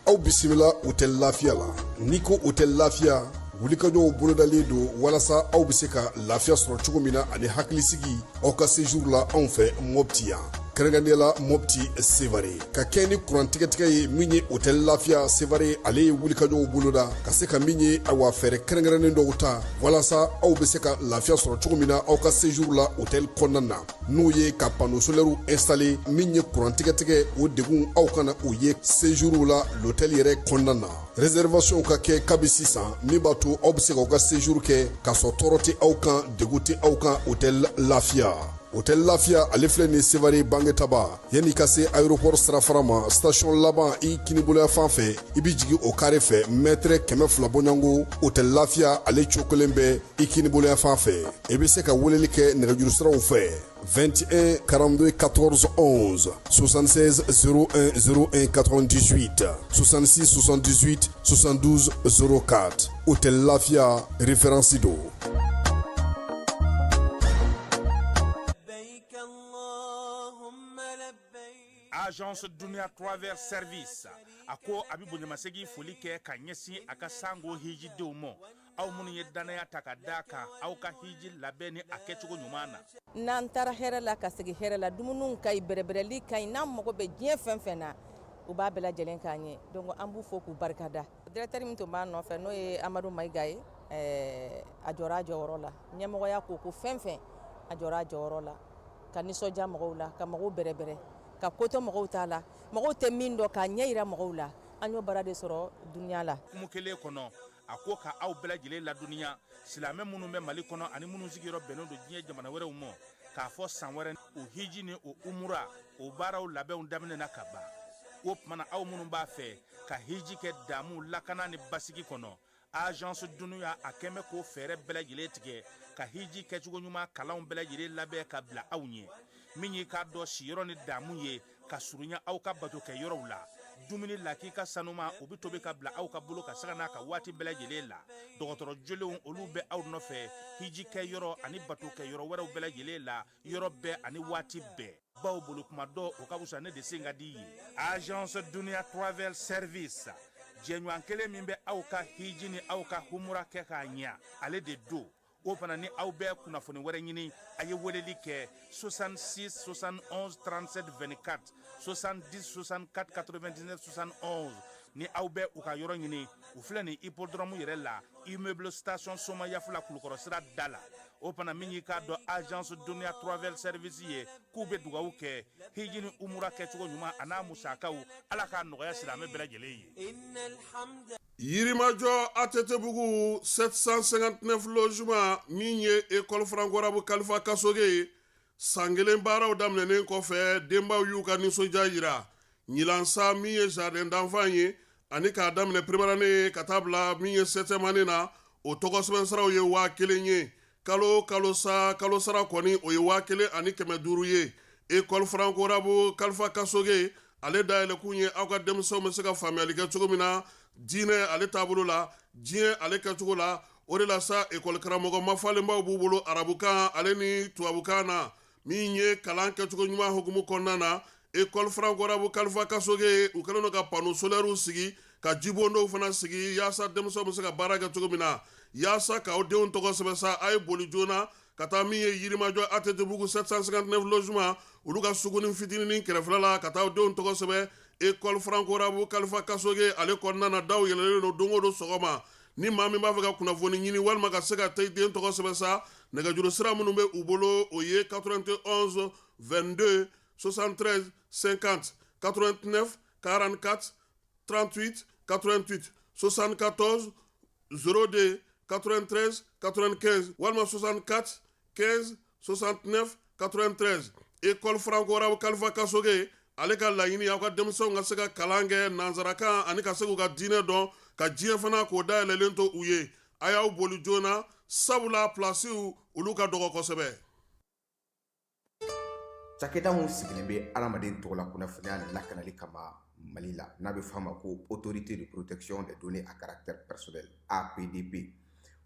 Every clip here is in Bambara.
Aw bisimila hôtel Lafiya la. N'i ko hôtel Lafiya, wulikajɔw bolodalen don walasa aw bɛ se ka lafiya sɔrɔ cogo min na ani hakilisigi aw ka séjour la anw fɛ Mopti yan, kɛrɛnkɛrɛnnenya la Mopti Sevare. Ka kɛ ni kurantigɛtigɛ ye, min ye hôtel Lafiya Sevare, ale ye wulikajɔw boloda ka se ka min ye, awa, fɛɛrɛ kɛrɛnkɛrɛnnen dɔw ta walasa aw bɛ se ka lafiya sɔrɔ cogo min na aw ka séjour la hôtel kɔnɔna na, n'o ye ka panneau solaire installer. Min ye kurantigɛtigɛ, o degun aw kana o ye séjour la l'hôtel yɛrɛ kɔnɔna na. Réservation ka kɛ kabi sisan, min b'a to aw bɛ se k'aw ka séjour kɛ k'a sɔrɔ tɔɔrɔ tɛ aw kan, degun tɛ aw kan. Hôtel Lafiya, hôtel Lafiya, ale filɛ nin Sevare Bangetaba, yanni ka se aéroport sirafara ma, station laban i kiniboloya fan fɛ, i bɛ jigin o carré fɛ, mètre 200 bɔɲɔgɔnko, hôtel Lafiya ale cogo kelen bɛ i kiniboloya fan fɛ. I bɛ se ka weleli kɛ nɛgɛjuru siraw fɛ: 21 42 14 11, 76 01 01 98, 66 78 72 04. Hôtel Lafia, référence don. Agence Dunia Travel Service a ko a bɛ bonyamasegin foli kɛ ka ɲɛsin a ka sango hijidenw ma, aw minnu ye dannaya ta ka da kan aw ka hiji labɛn ni a kɛcogo ɲuman na. N'an taara hɛrɛ la ka segin hɛrɛ la, dumuni ka ɲi, bɛrɛbɛrɛli ka ɲi. N'an mago bɛ diɲɛ fɛn fɛn na, u b'a bɛɛ lajɛlen k'an ye. Donc an b'u fo k'u barikada. Directeur min tun b'a nɔfɛ, n'o ye Amadu Mayiga ye, a jɔra a jɔyɔrɔ la. Ɲɛmɔgɔya ko ko fɛn fɛn, a jɔra a jɔyɔrɔ la ka nisɔndiya mɔgɔw la, ka mɔgɔw bɛrɛbɛrɛ, ka kotɔ mɔgɔw t'a la, mɔgɔw tɛ min dɔn, k'a ɲɛ yira mɔgɔw la. An y'o baara de sɔrɔ dunuya la. Kumu kelen kɔnɔ, a ko ka aw bɛɛ lajɛlen ladɔnniya, silamɛ minnu bɛ Mali kɔnɔ ani minnu sigiyɔrɔ bɛnnen don diɲɛ jamana wɛrɛw ma, k'a fɔ san wɛrɛ o hiji ni o umura, o baaraw labɛnw daminɛna ka ban. O tuma na, aw minnu b'a fɛ ka hiji kɛ damu, lakana ni basigi kɔnɔ, Agence Dunuya a kɛn bɛ k'o fɛɛrɛ bɛɛ lajɛlen tigɛ ka hiji kɛcogo ɲuman kalanw bɛɛ lajɛlen labɛn ka bila aw ɲɛ. Min y'i k'a dɔn siyɔrɔ ni damu ye ka surunya aw ka bato kɛ yɔrɔw la, dumuni lakika sanuma, o bɛ tobi ka bila aw ka bolo ka saga n'a ka waati bɛɛ lajɛlen la. Dɔgɔtɔrɔ jolenw, olu bɛ aw nɔfɛ hiji kɛ yɔrɔ ani bato kɛ yɔrɔ wɛrɛw bɛɛ lajɛlen la, yɔrɔ bɛɛ ani waati bɛɛ. Baw bolo kuma dɔ, o ka fisa ne de sen ka di ye. Agence Dunia Travel Service, jɛɲɔgɔn kelen min bɛ aw ka hiji ni aw ka humura kɛ k'a ɲɛ, ale de don. O fana ni aw bɛ kunnafoni wɛrɛ ɲini, a ye weleli kɛ 66 71 37 24, 70 64 99 71. Ni aw bɛ u ka yɔrɔ ɲini, u filɛ nin hippodrome yɛrɛ la, immeuble station Somayafula, Kulukɔrɔ sira da la. O fana, min y'i k'a dɔn Agence Dunia Travel Service ye, k'u bɛ dugawu kɛ hiji ni umura kɛcogo ɲuman a n'a musakaw, Ala k'a nɔgɔya silamɛ bɛɛ lajɛlen ye. Yirimajɔ ATT-bugu 759 logement, min ye école franco-arabe Kalifa Kasoge ye, san kelen baaraw daminɛnen kɔfɛ, denbaw y'u ka nisɔndiya yira. Ɲinan sa, min ye jardin d'enfant ye, ani k'a daminɛ première année ka taa bila min ye septième année na, o tɔgɔ sɛbɛn saraw ye 1000 ye kalo kalo sa. Kalo sara kɔni, o ye 1500 ye. École franco-arabe Kalifa Kasoge, ale dayɛlɛkun ye aw ka denmisɛnw bɛ se ka faamuyali kɛ cogo min na diinɛ ale taabolo la, diɲɛ ale kɛcogo la. O de la sa, ekɔli karamɔgɔ mafalenbaw b'u bolo arabukan ale ni tubabukan na. Min ye kalan kɛcogo ɲuman hukumu kɔnɔna na, école franco-arabe Kalifa Kasoge, u kɛlen don ka panneau solaires sigi, ka jibondow fana sigi, yaasa denmisɛnw bɛ se ka baara kɛ cogo min na. Yaasa k'aw denw tɔgɔ sɛbɛn sa, a ye boli joona ka taa min ye Yirimajɔ ATT-bugu 759 logement, olu ka sugunin fitinin kɛrɛfɛla la, ka taa aw denw tɔgɔ sɛbɛn école franco-arabe Kalifa Kasoge ale kɔnɔna na. Daw yɛlɛlen don don o don sɔgɔma. Ni maa min b'a fɛ ka kunnafoni ɲini walima ka se ka taa i den tɔgɔ sɛbɛn sa, nɛgɛjuru sira minnu bɛ u bolo, o ye 91 22. 73 50 89 44 38 88 74 02 93 95 walima 64 15 69 93 école franco-arabe Kalifa Kasoge ale ka laɲini aw ka denmisɛnw ka se ka kalan kɛ nansarakan ani ka se k'u ka diinɛ dɔn ka diɲɛ fana k'o dayɛlɛlen to u ye a y'aw boli joona sabula pilasiw olu ka dɔgɔ kosɛbɛ. Cakɛda min sigilen bɛ adamaden tɔgɔla kunnafoniya lakanali kama Mali la, n'a bɛ fɔ a ma ko autorité de protection des données à caractère personnel, APDP,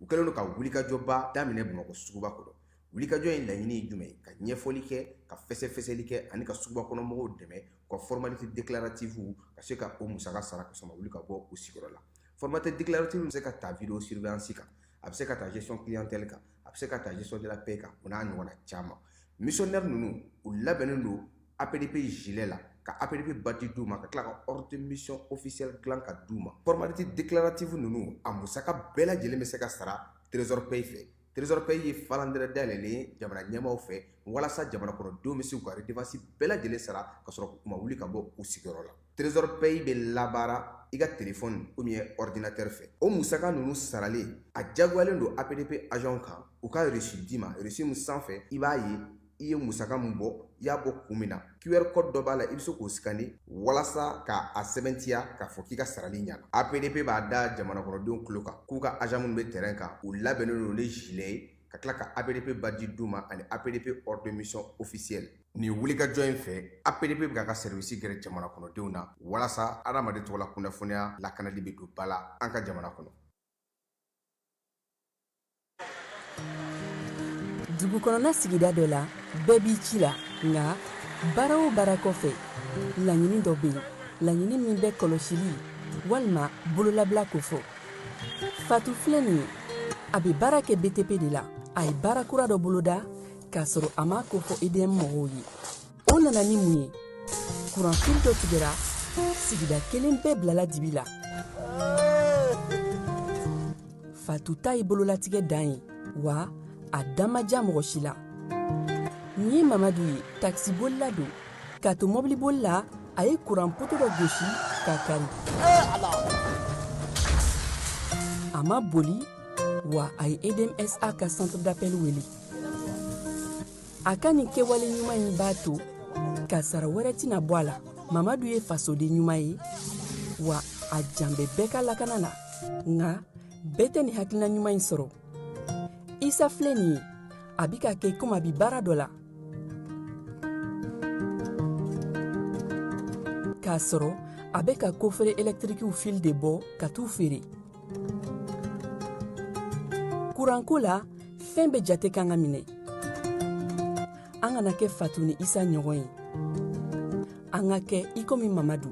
u kɛlen don ka wulikajɔba daminɛ Bamakɔ suguba kɔnɔ. Wulikajɔ in laɲini ye jumɛn ye? Ka ɲɛfɔli kɛ, ka fɛsɛfɛsɛli kɛ ani ka suguba kɔnɔ mɔgɔw dɛmɛ u ka formalité déclarative ka se ka o musaka sara ka sɔrɔ ma wuli ka bɔ u sigiyɔrɔ la. Formalité déclarative bɛ se ka ta vidéo surveillance kan, a bɛ se ka ta gestion clientèle kan, a bɛ se ka ta gestion de la paie kan, o n'a ɲɔgɔnna caman. Missionnaire ninnu, u labɛnnen don APDP gilet la, ka APDP badge d'u ma, ka tila ka ordre de mission officielle dilan ka d'u ma. Formalité déclarative ninnu, a musaka bɛɛ lajɛlen bɛ se ka sara Trésor Paye fɛ. Trésor Paye ye falandɛrɛ dayɛlɛlen ye jamana ɲɛmaaw fɛ walasa jamana kɔnɔdenw bɛ se k'u ka redevance bɛɛ lajɛlen sara ka sɔrɔ u ma wuli ka bɔ u sigiyɔrɔ la. Trésor Paye bɛ labaara i ka téléphone ou bien ordinateur fɛ. O musaka ninnu saralen, a jagoyalen don APDP agent kan u ka reçu d'i ma, reçu min sanfɛ i b'a ye i ye musaka min bɔ, i y'a bɔ kun min na. QR code dɔ b'a la, i bɛ se k'o scanner walasa k'a sɛbɛntiya k'a fɔ k'i ka sarali ɲana. APDP b'a da jamana kɔnɔdenw tulo kan k'u ka agent minnu bɛ terrain kan, u labɛnnen don ni gilet ye, ka tila ka APDP badge d'u ma ani APDP ordre de mission officielle. Nin wulikajɔ in fɛ, APDP bɛ k'a ka service gɛrɛ jamana kɔnɔdenw na walasa adamaden tɔgɔla kunnafoniya lakanali bɛ don ba la an ka jamana kɔnɔ. Dugu kɔnɔna sigida dɔ la, bɛɛ b'i ci la, nka baara o baara kɔfɛ, laɲini dɔ bɛ yen, laɲini min bɛ kɔlɔsili walima bololabila kofɔ. Fatu filɛ nin ye, a bɛ baara kɛ BTP de la. A ye baara kura dɔ boloda k'a sɔrɔ a m'a kofɔ EDM mɔgɔw ye. O nana ni mun ye? Kuranfili dɔ tigɛra, sigida kelen bɛɛ bilala dibi la. Fatu ta ye bololatigɛ dan ye, wa a da ma diya mɔgɔ si la. Nin ye Mamadu ye, takisibolila don. K'a to mɔbiliboli la, a ye kuran poto dɔ gosi k'a kari. A ma boli, wa a ye EDMSA ka centre d'appel wele. A ka nin kɛwale ɲuman in b'a to kasara wɛrɛ tɛna bɔ a la. Mamadu ye fasoden ɲuman ye, wa a jan bɛ bɛɛ ka lakana na, nka bɛɛ tɛ nin hakilina ɲuman in sɔrɔ. Isa filɛ nin ye, a bi ka kɛ komi a bi baara dɔ la k'a sɔrɔ a bɛ ka coffret ɛlɛtirikiw fil de bɔ ka t'u feere. Kuranko la, fɛn bɛɛ jate kan ka minɛ. An kana kɛ Fatu ni Isa ɲɔgɔn ye, an ka kɛ i komi Mamadu.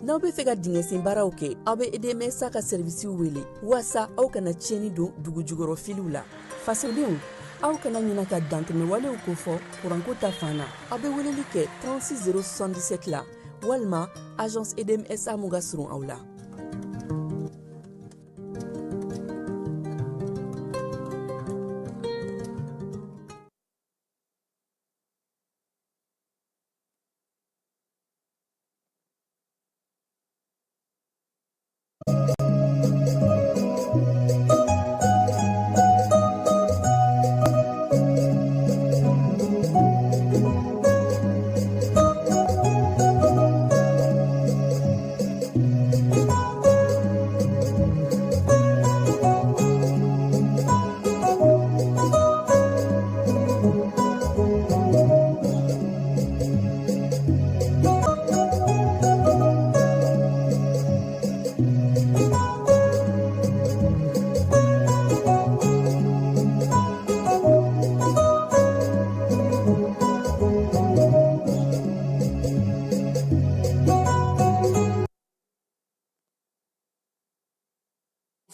N'aw bɛ fɛ ka dingɛsen baaraw kɛ, aw bɛ EDMSA ka sɛrivisiw wele waasa aw kana tiɲɛni don dugu jukɔrɔ filiw la. Fasodenw, aw kana ɲina ka dantɛmɛwalew kofɔ kuranko ta fan na. Aw bɛ weleli kɛ 36 077 la walima agence EDMSA mun ka surun aw la.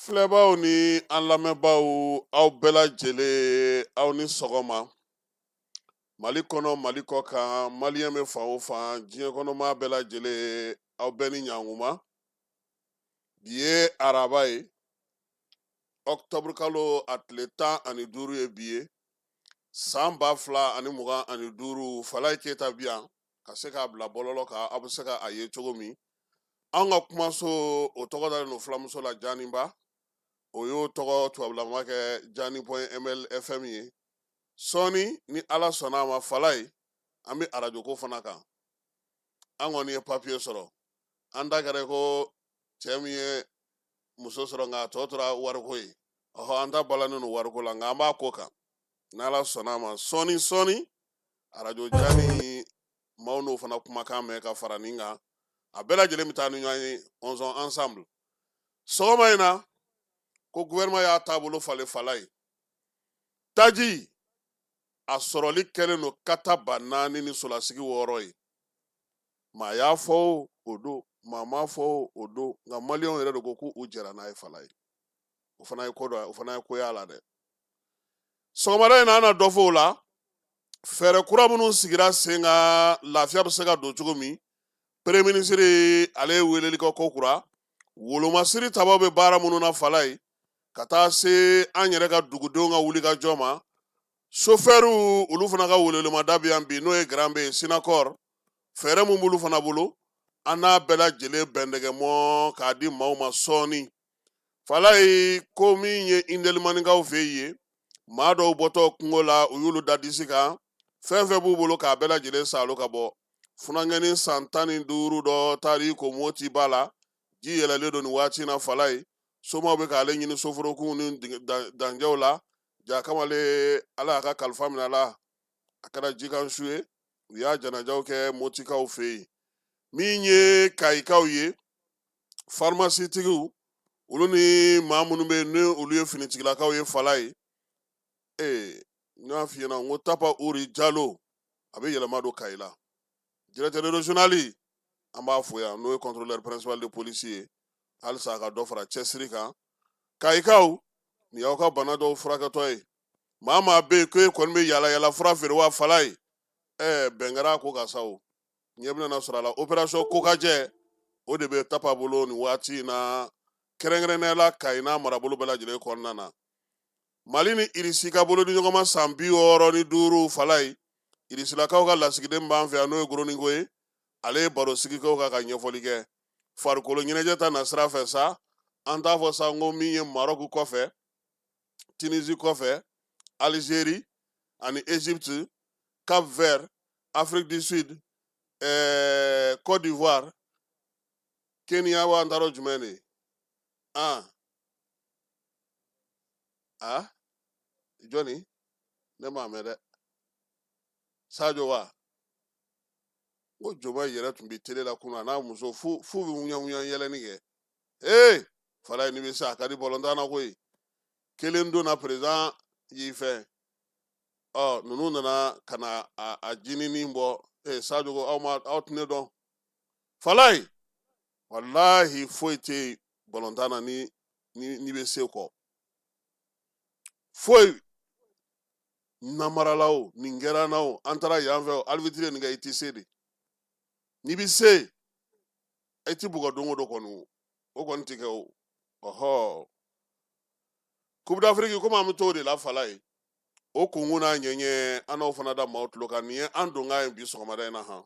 Filɛbaw ni an lamɛnbaaw, aw bɛɛ lajɛlen, aw ni sɔgɔma. Mali kɔnɔ, Mali kɔ kan, maliyɛn bɛ fan o fan, diɲɛ kɔnɔmaa bɛɛ lajɛlen, aw bɛɛ ni ɲankuma. Bi ye araba ye, ɔkutɔburu kalo a tile 15 ye bi ye, san 2025. Falayi Keyita bi yan. ka se k'a bila bɔlɔlɔ kan, aw bɛ se ka a ye cogo min. Anw ka kumaso o tɔgɔ dalen don fulamuso la, Janiba. O y'o tɔgɔ tubabulama kɛ Jani point ml fm ye. Sɔɔni ni Ala sɔnna a ma, Falaye, an bɛ arajoko fana kan. An kɔni ye papiye sɔrɔ, an ta kɛra ko cɛ min ye muso sɔrɔ nka a tɔ tora wariko ye. Ɔhɔ, an ta balannen don wariko la, nka an b'a ko kan n'Ala sɔnna a ma. Sɔɔni sɔɔni arajo Jani maaw n'o fana kumakan mɛn ka fara nin kan. A bɛɛ lajɛlen bɛ taa ni ɲɔgɔn ye, on sont ensemble. Sɔgɔma in na ko gouvernement y'a taabolo falen, Falaye. Taji a sɔrɔli kɛlen don kata 4000 ni solasigi 6 ye. Maa y'a fɔ o don, maa m'a fɔ o don, nka maliyɛnw yɛrɛ de ko k'u jɛra n'a ye, Falaye. O fana ye ko dɔ ye, o fana ye ko y'a la dɛ. Sɔgɔmada in na, an na dɔ fɔ o la. Fɛɛrɛ kura minnu sigira sen kan, lafiya bɛ se ka don cogo min. Premier ministre ale ye weleli kɛ ko kura. Wolomasiri tabaw bɛ baara minnu na, Falaye, ka taa se an yɛrɛ ka dugudenw ka wulikajɔ ma. Sofɛriw olu fana ka welewelemada bɛ yan bi, n'o ye Grand B ye, Sinakɔr. Fɛɛrɛ mun b'olu fana bolo, an n'a bɛɛ lajɛlen bɛndɛgɛmɔ k'a di maaw ma sɔɔni. Falaye, ko min ye Indelimanigaw fɛ yen, maa dɔw bɔtɔ kungo la, u y'olu da disi kan, fɛn fɛn b'u bolo k'a bɛɛ lajɛlen saalo ka bɔ. Funankɛnin san 15 dɔ taar'i ko Moti ba la, ji yɛlɛlen don nin waati in na, Falaye. Somaw bɛ k'ale ɲini soforokunw ni danjɛw la. Ja kamalen, Ala y'a ka kalifa minɛ a la, a kɛra jikansu ye. U y'a janajaw kɛ Motikaw fɛ yen. Min ye Kayikaw ye, farimasitigiw olu ni maa minnu bɛ yen ni olu ye finitigilakaw ye, Falaye. Ee, n y'a f'i ɲɛna n ko Tapa Uri Jalo, a bɛ yɛlɛma don Kayi la. Directeur régional, an b'a fo yan, n'o ye contrôleur principal de police ye, halisa a ka dɔ fara cɛsiri kan. Kayikaw, nin y'aw ka bana dɔw furakɛtɔ ye. Maa maa bɛ yen ko e kɔni bɛ yala yala fura feere wa, Falaye, ɛɛ, bɛn kɛra a ko kan sa. O ɲɛ bɛna sɔrɔ a la. Opération kokajɛ, o de bɛ Tapa bolo nin waati in na, kɛrɛnkɛrɛnnenya la Kayi n'a marabolo bɛɛ lajɛlen kɔnɔna na. Mali ni Irisi ka bolo di ɲɔgɔn ma san 65, Falaye. Irisilakaw ka lasigiden b'an fɛ yan, n'o ye Goroniko ye. Ale ye baro sigi kɛ o kan ka ɲɛfɔli kɛ. Farikolo ɲɛnajɛ ta na sira fɛ sa, an t'a fɔ sa n ko min ye Marɔku kɔfɛ, Tunisie kɔfɛ, Algérie ani Égypte, Cap Vert, Afrique du Sud, Côte d'Ivoire, Kenya wa, an taara jumɛn de ye? Ah ah, jɔni ne m'a mɛn dɛ. Sadio wa, n ko Joma yɛrɛ tun bɛ tele la kunun, a n'a muso fu fu bɛ ŋuɲa ŋuɲa yɛlɛni kɛ. Ee, Falaye, n'i bɛ se, a ka di balontan na koyi. Kelen donna président y'i fɛ. Ɔ, ninnu nana ka na a jinini bɔ. Ee, Sadio ko aw ma aw tɛ ne dɔn. Falaye, walahi foyi tɛ yen balontan na ni n'i bɛ se kɔ. Foyi namarala o, nin kɛra n na o, an taara yan fɛ o, arbitre ye nin kɛ, i tɛ se de. N'i bɛ se, i ti bugɔ don o don kɔni, o kɔni tɛ kɛ o. Ɔhɔ, Coupe d'Afrique, komi an bɛ t'o de la, Falaye, o kunkun n'a ɲɛɲɛ, an n'aw fana da maaw tulo kan. Nin ye an donkan ye bi sɔgɔmada in na han.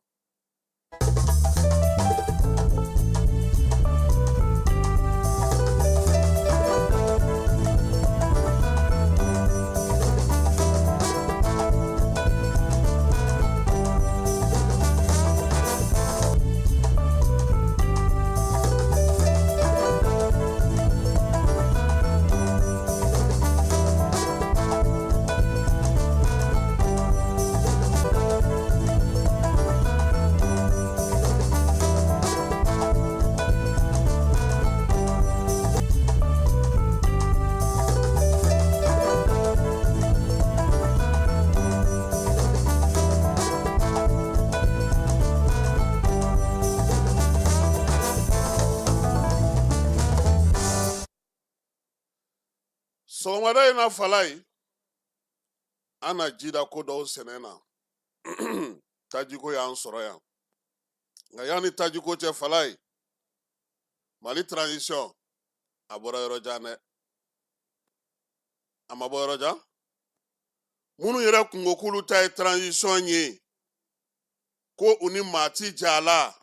Sɔgɔmada in na, Falaye, an na ji da ko dɔw sɛnɛ na. Tajiko y'an sɔrɔ yan, nka yanni tajiko cɛ, Falaye, Mali transition a bɔra yɔrɔ jan dɛ. A ma bɔ yɔrɔ jan. Minnu yɛrɛ kun ko k'olu ta ye transition ye. ko u ni maa ti jɛ a la,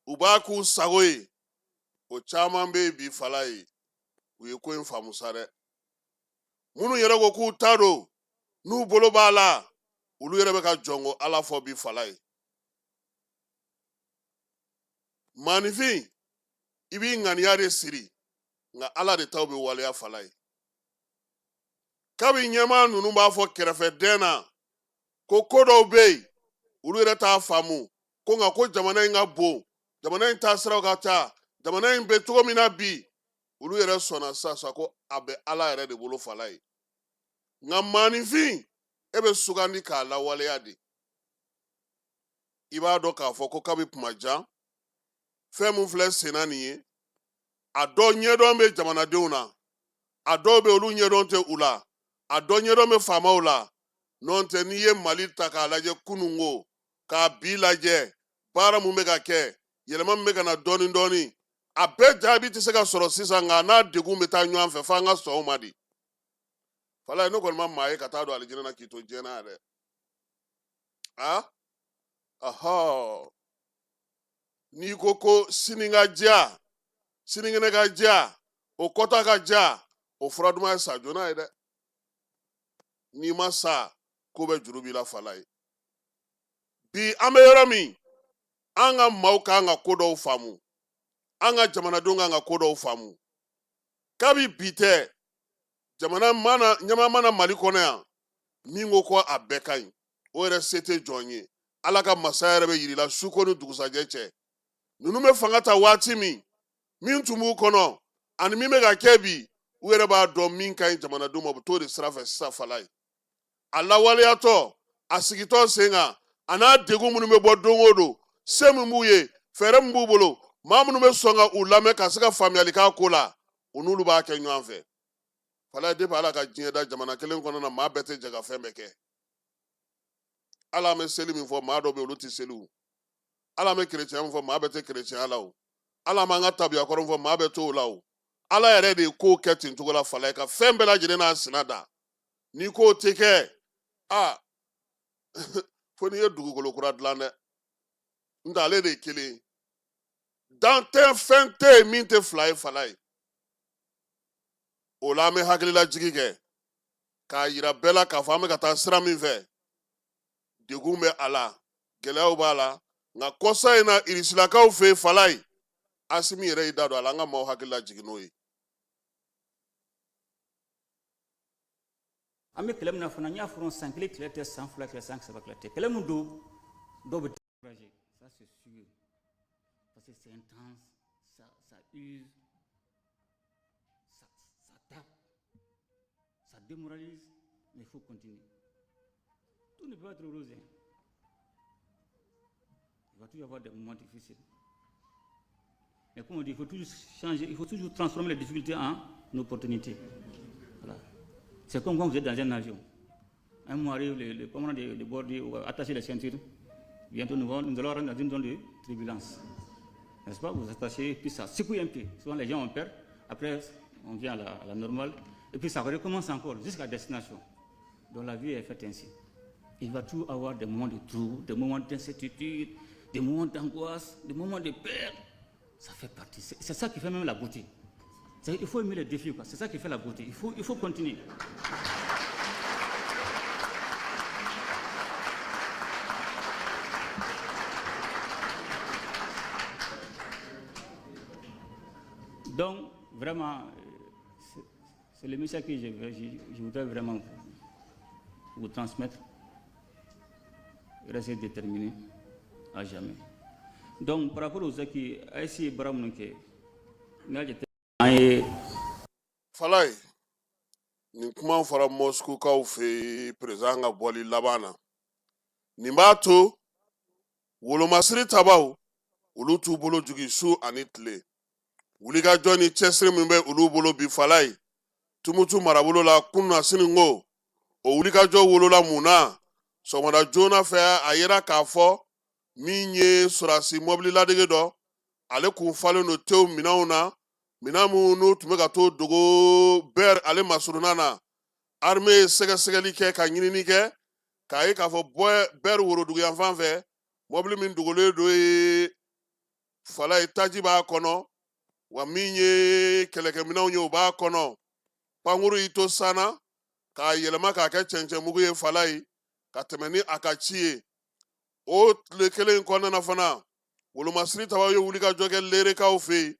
u b'a k'u sago ye, o caman bɛ yen bi Falaye, u ye ko in faamu sa dɛ. Minnu yɛrɛ ko k'u ta don, n'u bolo b'a la, olu yɛrɛ bɛ ka jɔnko Ala fɔ bi Falaye. Maaninfin, i b'i ŋaniya de siri, nka Ala de taw bɛ waleya Falaye. Kabi ɲɛmaa ninnu b'a fɔ kɛrɛfɛdɛn na ko ko dɔw bɛ yen, olu yɛrɛ t'a faamu, ko nka ko jamana in ka bon, jamana in taasiraw ka ca, jamana in bɛ cogo min na bi, olu yɛrɛ sɔnna sisan ko a bɛ Ala yɛrɛ de bolo Falaye. Nka maaninfin, e bɛ sugandi k'a lawaleya de. I b'a dɔn k'a fɔ ko kabi kuma jan, fɛn min filɛ senna nin ye, a dɔw ɲɛdɔn bɛ jamanadenw na, a dɔw bɛ olu ɲɛdɔn tɛ u la, a dɔ ɲɛdɔn bɛ faamaw la. N'o tɛ, n'i ye Mali ta k'a lajɛ kununko k'a bi lajɛ, baara mun bɛ ka kɛ, yɛlɛma min bɛ ka na dɔɔni dɔɔni, a bɛɛ jaabi tɛ se ka sɔrɔ sisan, nka n'a degun bɛ taa ɲɔgɔn fɛ, f'an ka sɔn o ma de. Falaye, ne kɔni ma maa ye ka taa don alijinɛ na k'i to diɲɛ na yɛrɛ. A ahɔ, n'i ko ko sini ka diya, sinikɛnɛ ka diya, o kɔta ka diya, o fura duman ye sa joona ye dɛ. N'i ma sa, ko bɛ juru b'i la Falaye. Bi an bɛ yɔrɔ min, an ka maaw kan ka ko dɔw faamu, an ka jamanadenw kan ka ko dɔw faamu. Kabi bi tɛ, jamana mana ɲɛmaa mana Mali kɔnɔ yan min ko ko a bɛɛ ka ɲi, o yɛrɛ se tɛ jɔn ye. Ala ka masaya yɛrɛ bɛ yir'i la suko ni dugusajɛ cɛ. Ninnu bɛ fanga ta waati min, min tun b'u kɔnɔ ani min bɛ ka kɛ bi, u yɛrɛ b'a dɔn min ka ɲi jamanadenw ma, u bɛ t'o de sira fɛ sisan Falaye. A lawaleyatɔ, a sigitɔ sen kan, a n'a degun minnu bɛ bɔ don o don, se min b'u ye, fɛɛrɛ min b'u bolo, maa minnu bɛ sɔn ka u lamɛn ka se ka faamuyali k'a ko la, u n'olu b'a kɛ ɲɔgɔn fɛ. Falaye, depuis Ala ka diɲɛ da, jamana kelen kɔnɔ na, maa bɛɛ tɛ jɛ ka fɛn bɛɛ kɛ. Ala, an bɛ seli min fɔ, maa dɔw bɛ yen, olu tɛ seli o. Ala, an bɛ kerecɛnya min fɔ, maa bɛɛ tɛ kerecɛnya la o. Ala, an b'an ka tabiya kɔrɔ min fɔ, maa bɛɛ t'o la o. Ala yɛrɛ de ye kow kɛ ten cogo la Falaye, ka fɛn bɛɛ lajɛlen n'a sina da. N'i k'o tɛ kɛ, aa, fo n'i ye dugukolo kura dilan dɛ. N'o tɛ, ale de ye kelen ye. Dan tɛ, fɛn tɛ yen min tɛ fila ye Falaye. O la, an bɛ hakililajigi kɛ k'a yira bɛɛ la k'a fɔ an bɛ ka taa sira min fɛ, degun bɛ a la, gɛlɛyaw b'a la, nka kɔsa in na, irisilakaw fɛ yen Falaye, Asimi yɛrɛ y'i da don a la, an ka maaw hakili lajigin n'o ye. An bɛ kɛlɛ min na fana, n y'a fɔ, san kelen kɛlɛ tɛ, san fila kɛlɛ, san saba kɛlɛ tɛ. Kɛlɛ min don, dɔw bɛ décourager, ça c'est sûr, parce que c'est intense, ça ça use, ça ça tape, ça démoralise, mais il faut continuer. Tout ne peut pas être rose, hein. Il va toujours y avoir des moments difficiles, mais comme on dit, il faut toujours changer, il faut toujours transformer les difficultés en opportunités. Voilà. C'est comme quand vous êtes dans un avion. Un moment arrive, le commandant de bord dit: attacher les ceintures. Bientôt, nous allons rentrer dans une zone de turbulence. N'est-ce pas? Vous attachez, puis ça secoue un peu. Souvent, les gens ont peur. Après, on vient à la normale. Et puis, ça recommence encore jusqu'à destination. Donc, la vie est faite ainsi. Il va toujours avoir des moments de trou, des moments d'incertitude, des moments d'angoisse, des moments de peur. Ça fait partie. C'est ça qui fait même la beauté. Il faut aimer les défis. C'est ça qui fait la beauté. Il faut continuer. Donc, vraiment, c'est le message que je voudrais vraiment vous transmettre. Restez déterminé à jamais. Donc, par rapport aux acquis, AES baara minnu kɛ, n'i y'a jate an ye. Falaye, nin kuma fɔra Moskukaw fɛ yen, président ka bɔli laban na. Nin b'a to wolomasiri tabaw, olu t'u bolo jigin su ani tile. Wulikajɔ ni cɛsiri min bɛ olu bolo bi Falaye, Tumutu marabolo la, kunna sininko, o wulikajɔ wolola mun na? Sɔgɔmada joona fɛ, a yera k'a fɔ min ye sɔrɔdasi mɔbili ladege dɔ, ale kun falen don tew minɛnw na, minɛn minnu n'u tun bɛ ka t'o dogo Ber ale masurunna na. Armée ye sɛgɛsɛgɛli kɛ ka ɲinini kɛ k'a ye k'a fɔ Ber woroduguyanfan fɛ. Mɔbili min dogolen don ye fala ye, taji b'a kɔnɔ, wa min ye kɛlɛkɛminɛnw ye, o b'a kɔnɔ. Pankuru y'i to sanna k'a yɛlɛma k'a kɛ cɛncɛnmugu ye fala ye, ka tɛmɛ ni a ka ci ye. O tile kelen in kɔnɔna na fana, wolomasiri tabaw ye wulikajɔ kɛ lerekaw fɛ yen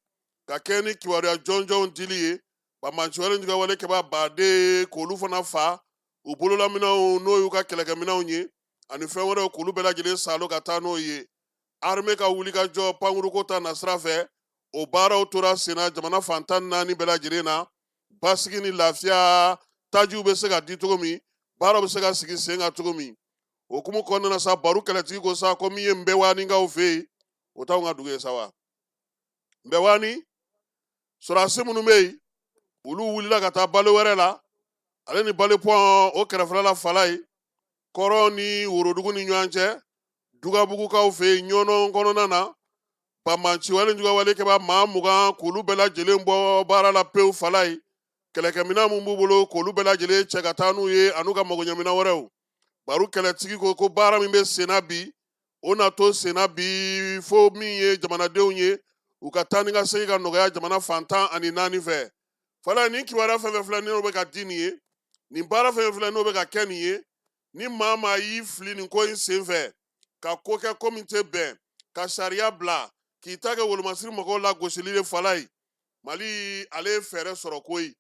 ka kɛ ni kibaruya jɔnjɔnw dili ye banbaanci wale juguya wale kɛbaa baden, k'olu fana fa u bololaminɛnw, n'o y'u ka kɛlɛkɛminɛnw ye, ani fɛn wɛrɛw, k'olu bɛɛ lajɛlen salo ka taa n'o ye. Armée ka wulikajɔ pankuruko ta nasira fɛ, o baaraw tora senna jamana fan 14 bɛɛ lajɛlen na. Basigi ni lafiya, tajiw bɛ se ka di cogo min, baaraw bɛ se ka sigi sen kan cogo min, o hukumu kɔnɔna na sa, baro kɛlɛtigi ko sa ko min ye Nbɛwaninkaw fɛ yen, o t'anw ka dugu ye sa wa. Nbɛwani sɔrɔdasi minnu bɛ yen, olu wulila ka taa balo wɛrɛ la, ale ni balepɔn o kɛrɛfɛla la fala ye, kɔrɔn ni worodugu ni ɲɔgɔn cɛ, Dugabugukaw fɛ yen Ɲɔnɔ kɔnɔna na, banbaanci wale juguya wale kɛbaa maa 20, k'olu bɛɛ lajɛlen bɔ baara la pewu fala ye. Kɛlɛkɛminɛn mun b'u bolo, k'olu bɛɛ lajɛlen cɛ ka taa n'u ye, an'u ka magoɲɛminɛn wɛrɛw. Baro kɛlɛtigi ko ko baara min bɛ senna bi, o na to senna bi fo min ye jamanadenw ye, u ka taa ni ka segin ka nɔgɔya jamana fan 14 fɛ. Fala, nin kibaruya fɛn fɛn filɛ n'o bɛ ka di nin ye, nin baara fɛn fɛn filɛ n'o bɛ ka kɛ nin ye, ni maa maa y'i fili nin ko in sen fɛ ka ko kɛ ko min tɛ bɛn ka sariya bila k'i ta kɛ wolomasiri mɔgɔw la gosili de fala ye, Mali ale ye fɛɛrɛ sɔrɔ koyi.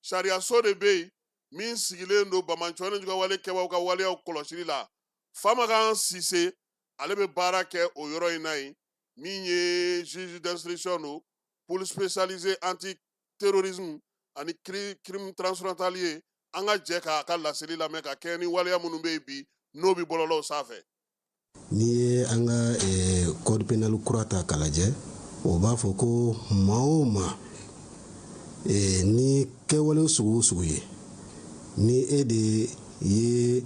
Sariyaso de bɛ yen min sigilen don banbaanci wale juguya wale kɛbaaw ka waleyaw kɔlɔsili la. Famakan Sise, ale bɛ baara kɛ o yɔrɔ in na yen, min ye juge d'instruction don, pôle spécialisé anti terrorisme ani crime transfrontalier. An ka jɛ k'a ka laseli lamɛn ka kɛɲɛ ni waleya minnu bɛ yen bi, n'o bɛ bɔlɔlɔw sanfɛ. N'i ye an ka code pénal kura ta k'a lajɛ, o b'a fɔ ko maa o maa, ni kɛwale sugu o sugu ye, ni e de ye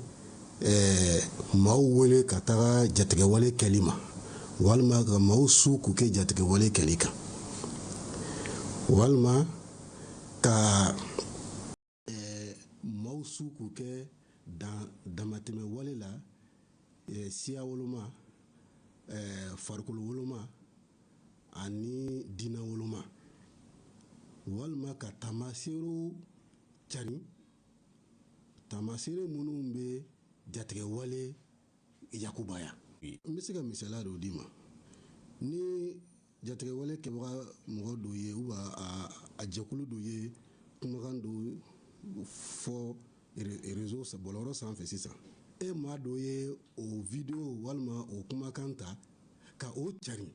maaw wele ka taga jatigɛwale kɛli ma, walima ka maaw su k'u kɛ jatigɛwale kɛli kan, walima ka maaw su k'u kɛ damatɛmɛ wale la, siya woloma, farikolo woloma ani diinɛ woloma, walima ka taamaseerew carin, taamaseere minnu bɛ jatigɛwale yakubaya. N bɛ se ka misaliya dɔ d'i ma. Ni jatigɛwale kɛbaga mɔgɔ dɔ ye ou a jɛkulu dɔ ye kumakan dɔ fɔ réseau bɔlɔlɔ sanfɛ sisan, e maa dɔ ye o video walima o kumakan ta ka o carin,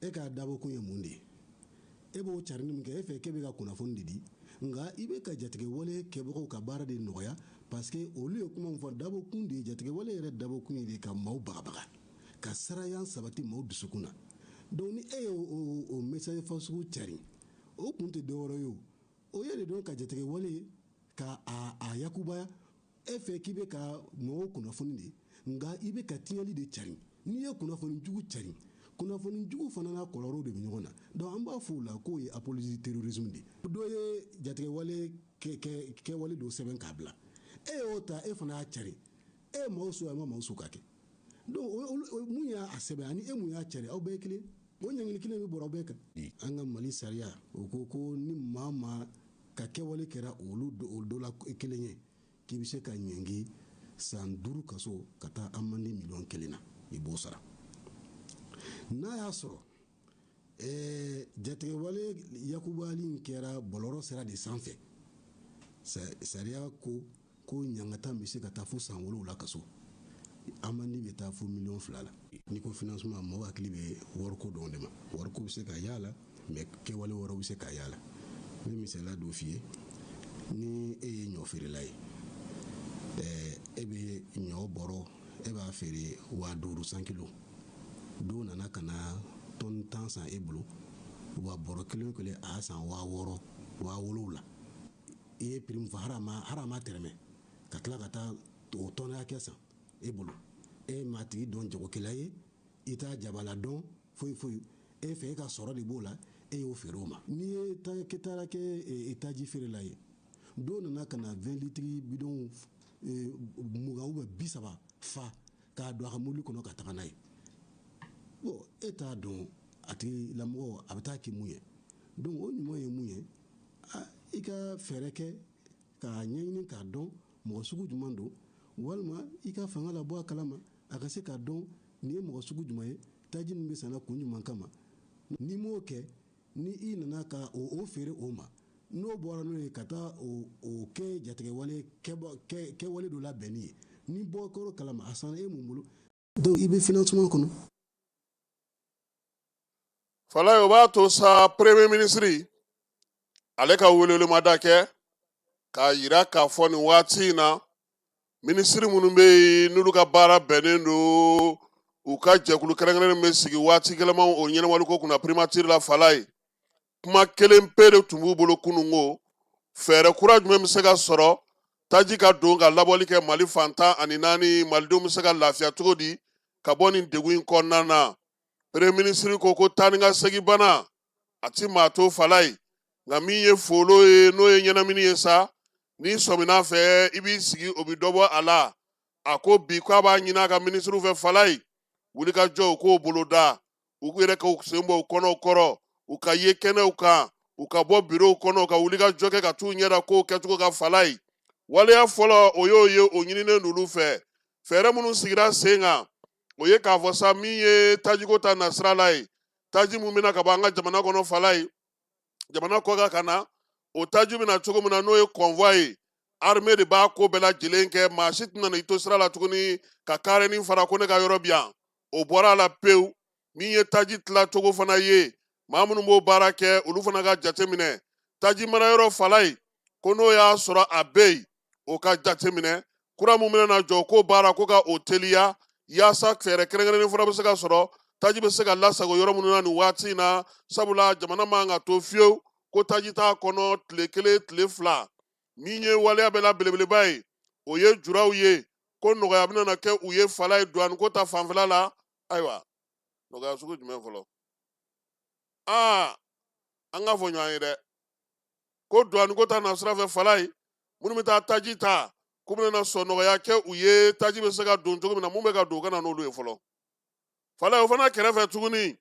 e k'a dabɔkun ye mun de ye? E b'o carinni min kɛ, e fɛ k'e bɛ ka kunnafoni de di, nka i bɛ ka jatigɛwale kɛbagaw ka baara de nɔgɔya, parce que olu ye kuma min fɔ, dabɔkun de ye, jatigɛwale yɛrɛ dabɔkun ye de ka maaw bagabaga, ka siranya sabati maaw dusukun na. Donc ni e ye o message fasugu carin, o kun tɛ dɔwɛrɛ ye, o o ye de dɔn ka jatigɛwale ka a yakubaya. E fɛ k'i bɛ ka mɔgɔw kunnafoni de, nka i bɛ ka tiɲɛli de carin. N'i ye kunnafoni jugu carin, kunnafoni jugu fana n'a kɔlɔlɔw de bɛ ɲɔgɔn na. Donc an b'a fɔ o la k'o ye apologie terrorisme de ye. Dɔ ye jatigɛwale kɛwale dɔ sɛbɛn k'a bila, e y'o ta, e fana y'a carin, e ye maaw su, a ma maaw su ka kɛ. Donc mun y'a sɛbɛn ani e mun y'a cari, aw bɛɛ ye kelen, o ɲangili kelen bɛ bɔra aw bɛɛ kan. An ka Mali sariya, o ko ko ni maa maa ka kɛwale kɛra olu dɔ la kelen ye, k'i bɛ se ka ɲangi san 5 kaso ka taa amende miliyɔn 1 na, i b'o sara. N'a y'a sɔrɔ jatigɛwale yakubali in kɛra bɔlɔlɔ sira de sanfɛ, sariya ko ko ɲangata bɛ se ka taa fo san 7 kaso, amende bɛ taa fo miliyɔn 2 la. N'i ko financement, mɔgɔ hakili bɛ wariko dɔrɔn de ma. Wariko bɛ se ka y'a la, mais kɛwale wɛrɛw bɛ se ka y'a la. N bɛ misaliya dɔ f'i ye. Ni e ye ɲɔ feerela ye, e bɛ ɲɔ bɔrɔ, e b'a feere 5000 100 kilo. Dɔw nana ka na tɔni 10 san e bolo, wa bɔrɔ kelen o kelen a y'a san 6000, 7000. I ye prix min fɔ, hali a ma tɛrɛmɛ ka tila ka taa o tɔni hakɛ san e bolo. E m'a tigi dɔn jagokɛla ye, i t'a jabala dɔn, foyi foyi. E fɛ e ka sɔrɔ de b'o la, e y'o feere o ma. N'i ye taara kɛ taji feerela ye, dɔw nana ka na 20 litres bidon 20 ou bien 30 fa k'a don a ka mobili kɔnɔ ka taga n'a ye. Bon, e t'a dɔn a tigilamɔgɔ a bɛ taa kɛ mun ye. Donc o ɲuman ye mun ye, i ka fɛɛrɛ kɛ k'a ɲɛɲini k'a dɔn mɔgɔ sugu jumɛn don, walima i ka fanga labɔ a kalama a ka se k'a dɔn nin ye mɔgɔ sugu jumɛn ye, taji nin bɛ sanna kun jumɛn kama. N'i m'o kɛ, ni i nana ka o feere o ma, n'o bɔra n'o ye ka taa o kɛ jatigɛwale kɛwale dɔ labɛnni ye, ni bɔ kɔrɔ kalama a sanna e mun bolo, donc i bɛ financement kɔnɔ. Falaye, o b'a to sa, premier ministre ale ka welewelemada kɛ k'a yira k'a fɔ nin waati in na, minisiri minnu bɛ yen n'olu ka baara bɛnnen don u ka jɛkulu kɛrɛnkɛrɛnnen bɛ sigi waati gɛlɛmanw o ɲɛnamaliko kunna primature la, Falaye, kuma kelen pe de tun b'u bolo kununko: fɛɛrɛ kura jumɛn bɛ se ka sɔrɔ taji ka don ka labɔli kɛ Mali fan 14, malidenw bɛ se ka lafiya cogo di ka bɔ nin degun in kɔnɔna na? Premier ministre ko ko taa ni ka segin bana a ti maa to, Falaye, nka min ye folo ye, n'o ye ɲɛnamini ye sa, n'i sɔmina fɛ i b'i sigi, o bɛ dɔ bɔ a la. A ko bi k'a b'a ɲini a ka minisiriw fɛ, Falaye, wulikajɔ u k'o boloda, u yɛrɛ k'u sen bɔ u kɔnɔw kɔrɔ, u ka ye kɛnɛw kan, u ka bɔ birow kɔnɔ, u ka wulikajɔ kɛ ka t'u ɲɛda kow kɛcogo kan. Falaye, waleya fɔlɔ o y'o ye, o ɲininen don olu fɛ. Fɛɛrɛ minnu sigira sen kan, o ye k'a fɔ sa, min ye tajiko ta nasira la ye, taji mun bɛna ka bɔ an ka jamana kɔnɔ, Falaye, jamana kɔkan ka na, o taji bɛna cogo min na, n'o ye convoi ye, armée de b'a ko bɛɛ lajɛlen kɛ. Maa si tɛna na i to sira la tuguni ka karenin fara ko ne ka yɔrɔ bi yan, o bɔra a la pewu. Min ye taji tilacogo fana ye, maa minnu b'o baara kɛ, olu fana ka jateminɛ. Taji marayɔrɔ, Falaye, ko n'o y'a sɔrɔ a bɛ yen, o ka jateminɛ. Kura mun bɛna na jɔ, ko baara ko ka o teliya, yaasa fɛɛrɛ kɛrɛnkɛrɛnnen fana bɛ se ka sɔrɔ, taji bɛ se ka lasago yɔrɔ minnu na nin waati in na, sabula jamana man ka to fiyewu ko taji t'a kɔnɔ tile kelen, tile fila. Min ye waleya bɛɛ la belebeleba ye, o ye juraw ye, ko nɔgɔya bɛna na kɛ u ye, Falaye, douane ko ta fanfɛla la. Ayiwa, nɔgɔya sugu jumɛn fɔlɔ? Aa, an k'a fɔ ɲɔgɔn ye dɛ, ko douane ko ta nasira fɛ, Falaye, minnu bɛ taa taji ta, k'u bɛna sɔn nɔgɔya kɛ u ye, taji bɛ se ka don cogo min na, mun bɛ ka don, u ka na n'olu ye fɔlɔ. Falaye, o fana kɛrɛfɛ tuguni,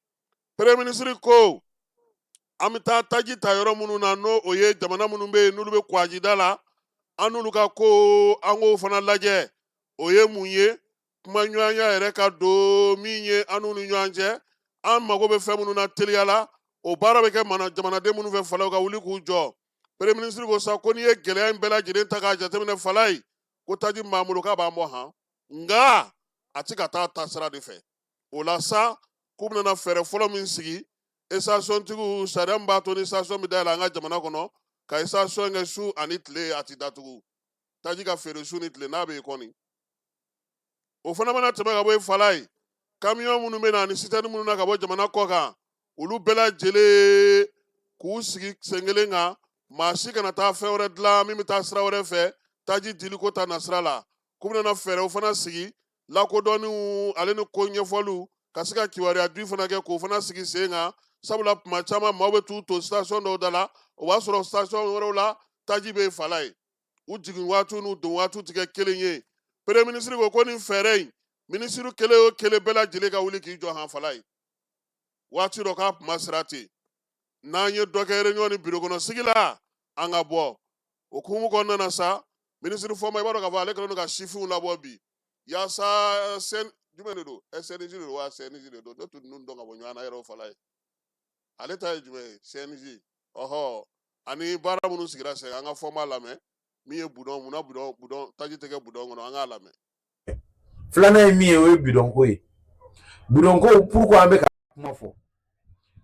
premier ministre ko an bɛ taa taji ta yɔrɔ minnu na, n'o o ye jamana minnu bɛ yen n'olu bɛ kwajida la, an n'olu ka ko, an k'o fana lajɛ. O ye mun ye? Kumaɲɔgɔnya yɛrɛ ka don min ye an n'u ni ɲɔgɔn cɛ, an mago bɛ fɛn minnu na teliya la, o baara bɛ kɛ mana jamanaden minnu fɛ, Falaye, ka wuli k'u jɔ. Premier ministre ko sa ko n'i ye gɛlɛya in bɛɛ lajɛlen ta k'a jateminɛ, Falaye, ko taji min b'an bolo k'a b'an bɔ han, nka a ti ka taa taasira de fɛ. O la sa, k'u bɛna fɛɛrɛ fɔlɔ min sigi, station-tigiw, sariya min b'a to ni station bɛ dayɛlɛ an ka jamana kɔnɔ, ka station kɛ su ani tile, a ti datugu, taji ka feere su ni tile n'a bɛ yen kɔni. O fana mana tɛmɛ ka bɔ yen, Falaye, kamiyɔn minnu bɛ na ani sitɛni minnu na ka bɔ jamana kɔ kan, olu bɛɛ lajɛlen k'u sigi sen kelen kan, maa si kana taa fɛn wɛrɛ dilan min bɛ taa sira wɛrɛ fɛ taji diliko ta nasira la. K'u bɛna fɛɛrɛw fana sigi, lakodɔnniw ale ni ko ɲɛfɔliw, ka se ka kibaruya di fana kɛ, k'o fana sigi sen kan, sabula tuma caman maaw bɛ t'u to station dɔw da la, o b'a sɔrɔ station wɛrɛw la taji bɛ yen, Falaye, u jigin waatiw n'u don waatiw tɛ kɛ kelen ye. Premier ministre ko ko nin fɛɛrɛ in, minisiri kelen o kelen bɛɛ lajɛlen ka wuli k'i jɔ han, Falaye, waati dɔ k'a kuma sira ten, n'an ye dɔ kɛ réunion ni bureau kɔnɔ sigi la, an ka bɔ o hukumu kɔnɔna na sa. Minisiri Fɔnba, i b'a dɔn k'a fɔ ale kɛlen don ka sifinw labɔ bi yaasa sɛn jumɛn de don, SNJ de don wa CNJ de don, ne tun ninnu dɔn ka bɔ ɲɔgɔn na yɛrɛ o. Falaye, ale ta ye jumɛn ye? CNJ, ɔhɔ. Ani baara minnu sigira sen, an ka Fɔnba lamɛn, min ye budɔn, munna budɔn taji tɛ kɛ budɔn kɔnɔ, an k'a lamɛn. Filanan ye min ye, o ye bidɔn ko ye. Bidɔn ko, pourquoi an bɛ ka kuma fɔ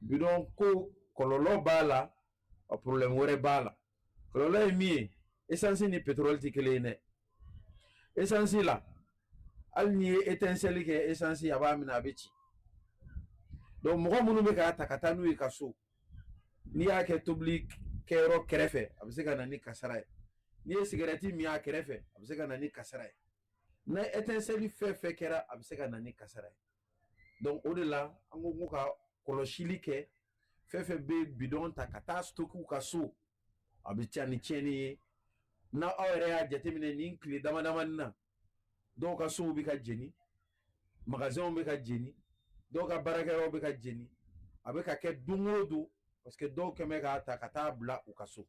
bidɔn ko? Kɔlɔlɔ b'a la, problème wɛrɛ b'a la. Kɔlɔlɔ ye min ye, essence ni pétrole tɛ kelen ye dɛ. Essence la, hali n'i ye étincelle kɛ essence, a b'a minɛ, a bɛ ci. Donc mɔgɔ minnu bɛ k'a ta ka taa n'u ye ka so, n'i y'a kɛ tobili kɛyɔrɔ kɛrɛfɛ, a bɛ se ka na ni kasara ye. N'i ye sigɛrɛti min a kɛrɛfɛ, a bɛ se ka na ni kasara ye. Na étincelle fɛn fɛn kɛra, a bɛ se ka na ni kasara ye. Donc o de la an ko ka kɔlɔsili kɛ, fɛn fɛn bɛ bidɔn ta ka taa stocker ka so, a bɛ ca ni tiɲɛni ye. N'a aw yɛrɛ y'a jateminɛ nin tile dama damani na, dɔw ka sow bɛ ka jeni, magasinw bɛ ka jeni. Dɔw ka baarakɛyɔrɔ bɛ ka jeni, a bɛ ka kɛ don o don, parce que dɔw kɛn bɛ k'a ta ka taa bila u ka so.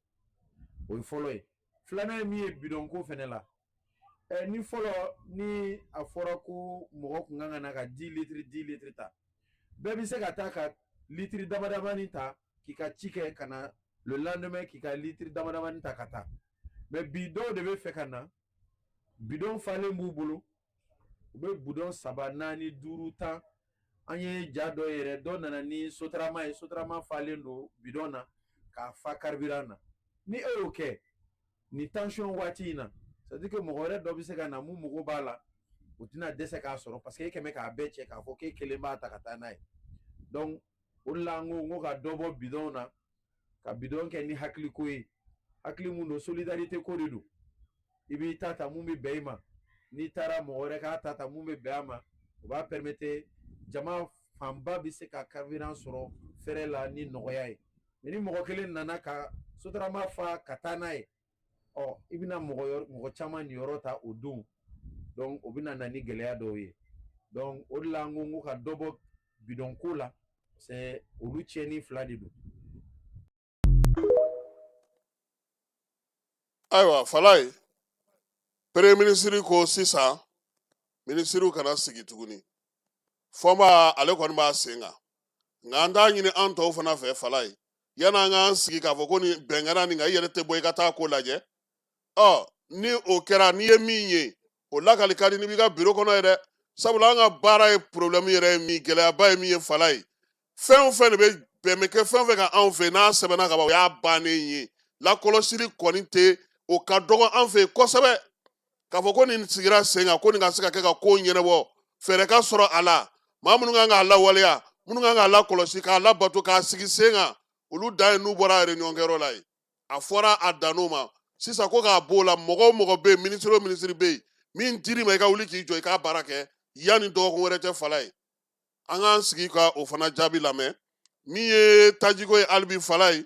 O ye fɔlɔ ye. Filanan ye min ye bidɔnko fɛnɛ la, ni fɔlɔ ni a fɔra ko mɔgɔ kun kan ka na ka 10 litres 10 litres ta, bɛɛ bɛ se ka taa ka litiri damadamani ta k'i ka ci kɛ ka na le lendemain k'i ka litiri damadamani ta ka taa. Mais bi, dɔw de bɛ fɛ ka na, bidɔn falen b'u bolo, u bɛ bidɔn 3, 4, 5, 10. An ye ja dɔ yɛrɛ, dɔ nana ni sotarama ye, sotarama falen don bidɔn na k'a fa carburant na. Ni e y'o kɛ nin tension waati in na, c'est à dire que mɔgɔ wɛrɛ dɔ bɛ se ka na mun mago b'a la, o tɛna dɛsɛ k'a sɔrɔ, parce que e kɛn bɛ k'a bɛɛ cɛ k'a fɔ k'e kelen b'a ta ka taa n'a ye. Donc o de la an ko n ko ka dɔ bɔ bidɔn na, ka bidɔn kɛ ni hakiliko ye, hakili mun don, solidarité ko de don. I b'i ta ta mun bɛ bɛn i ma, n'i taara mɔgɔ wɛrɛ k'a ta ta mun bɛ bɛn a ma, o b'a permettre jama fanba bɛ se ka carburant sɔrɔ fɛrɛ la ni nɔgɔya ye. Mais ni mɔgɔ kelen nana ka sotarama fa ka taa n'a ye, ɔ i bɛna mɔgɔ caman niyɔrɔ ta o don, donc o bɛna na ni gɛlɛya dɔw ye. Donc o de la an ko n ko ka dɔ bɔ bidɔn ko la, c'est olu tiɲɛni fila de don. Ayiwa Falaye, premier ministre ko sisan minisiriw kana sigi tuguni. Fɔnba ale kɔni b'a sen kan, nka an t'a ɲini an tɔw fana fɛ Falaye, yan'an k'an sigi k'a fɔ ko nin bɛnkanna nin kan, i yɛrɛ tɛ bɔ i ka taa ko lajɛ. Ɔ ni o kɛra, n'i ye min ye, o lakali ka di n'i b'i ka biro kɔnɔ ye dɛ, sabula an ka baara ye problème yɛrɛ ye min, gɛlɛyaba ye min ye Falaye, fɛn o fɛn de bɛ bɛn bɛ kɛ fɛn o fɛn kan anw fɛ, n'a sɛbɛnna ka ban, o y'a bannen ye. Lakɔlɔsili kɔni tɛ, o ka dɔgɔ an fɛ yen kosɛbɛ. K'a fɔ ko nin sigira sen kan ko nin ka se ka kɛ ka ko ɲɛnabɔ, fɛɛrɛ ka sɔrɔ a la, maa minnu kan k'a lawaleya, minnu kan k'a lakɔlɔsi, k'a labato, k'a sigi sen kan, olu dan ye n'u bɔra réunion kɛyɔrɔ la ye. A fɔra a dann'o ma. Sisan ko k'a b'o la, mɔgɔ o mɔgɔ bɛ yen, minisiri o minisiri bɛ yen, min dir'i ma, i ka wuli k'i jɔ i k'a baara kɛ yanni dɔgɔkun wɛrɛ cɛ. Falaye, an k'an sigi ka o fana jaabi lamɛn. Min ye tajiko ye hali bi Falaye,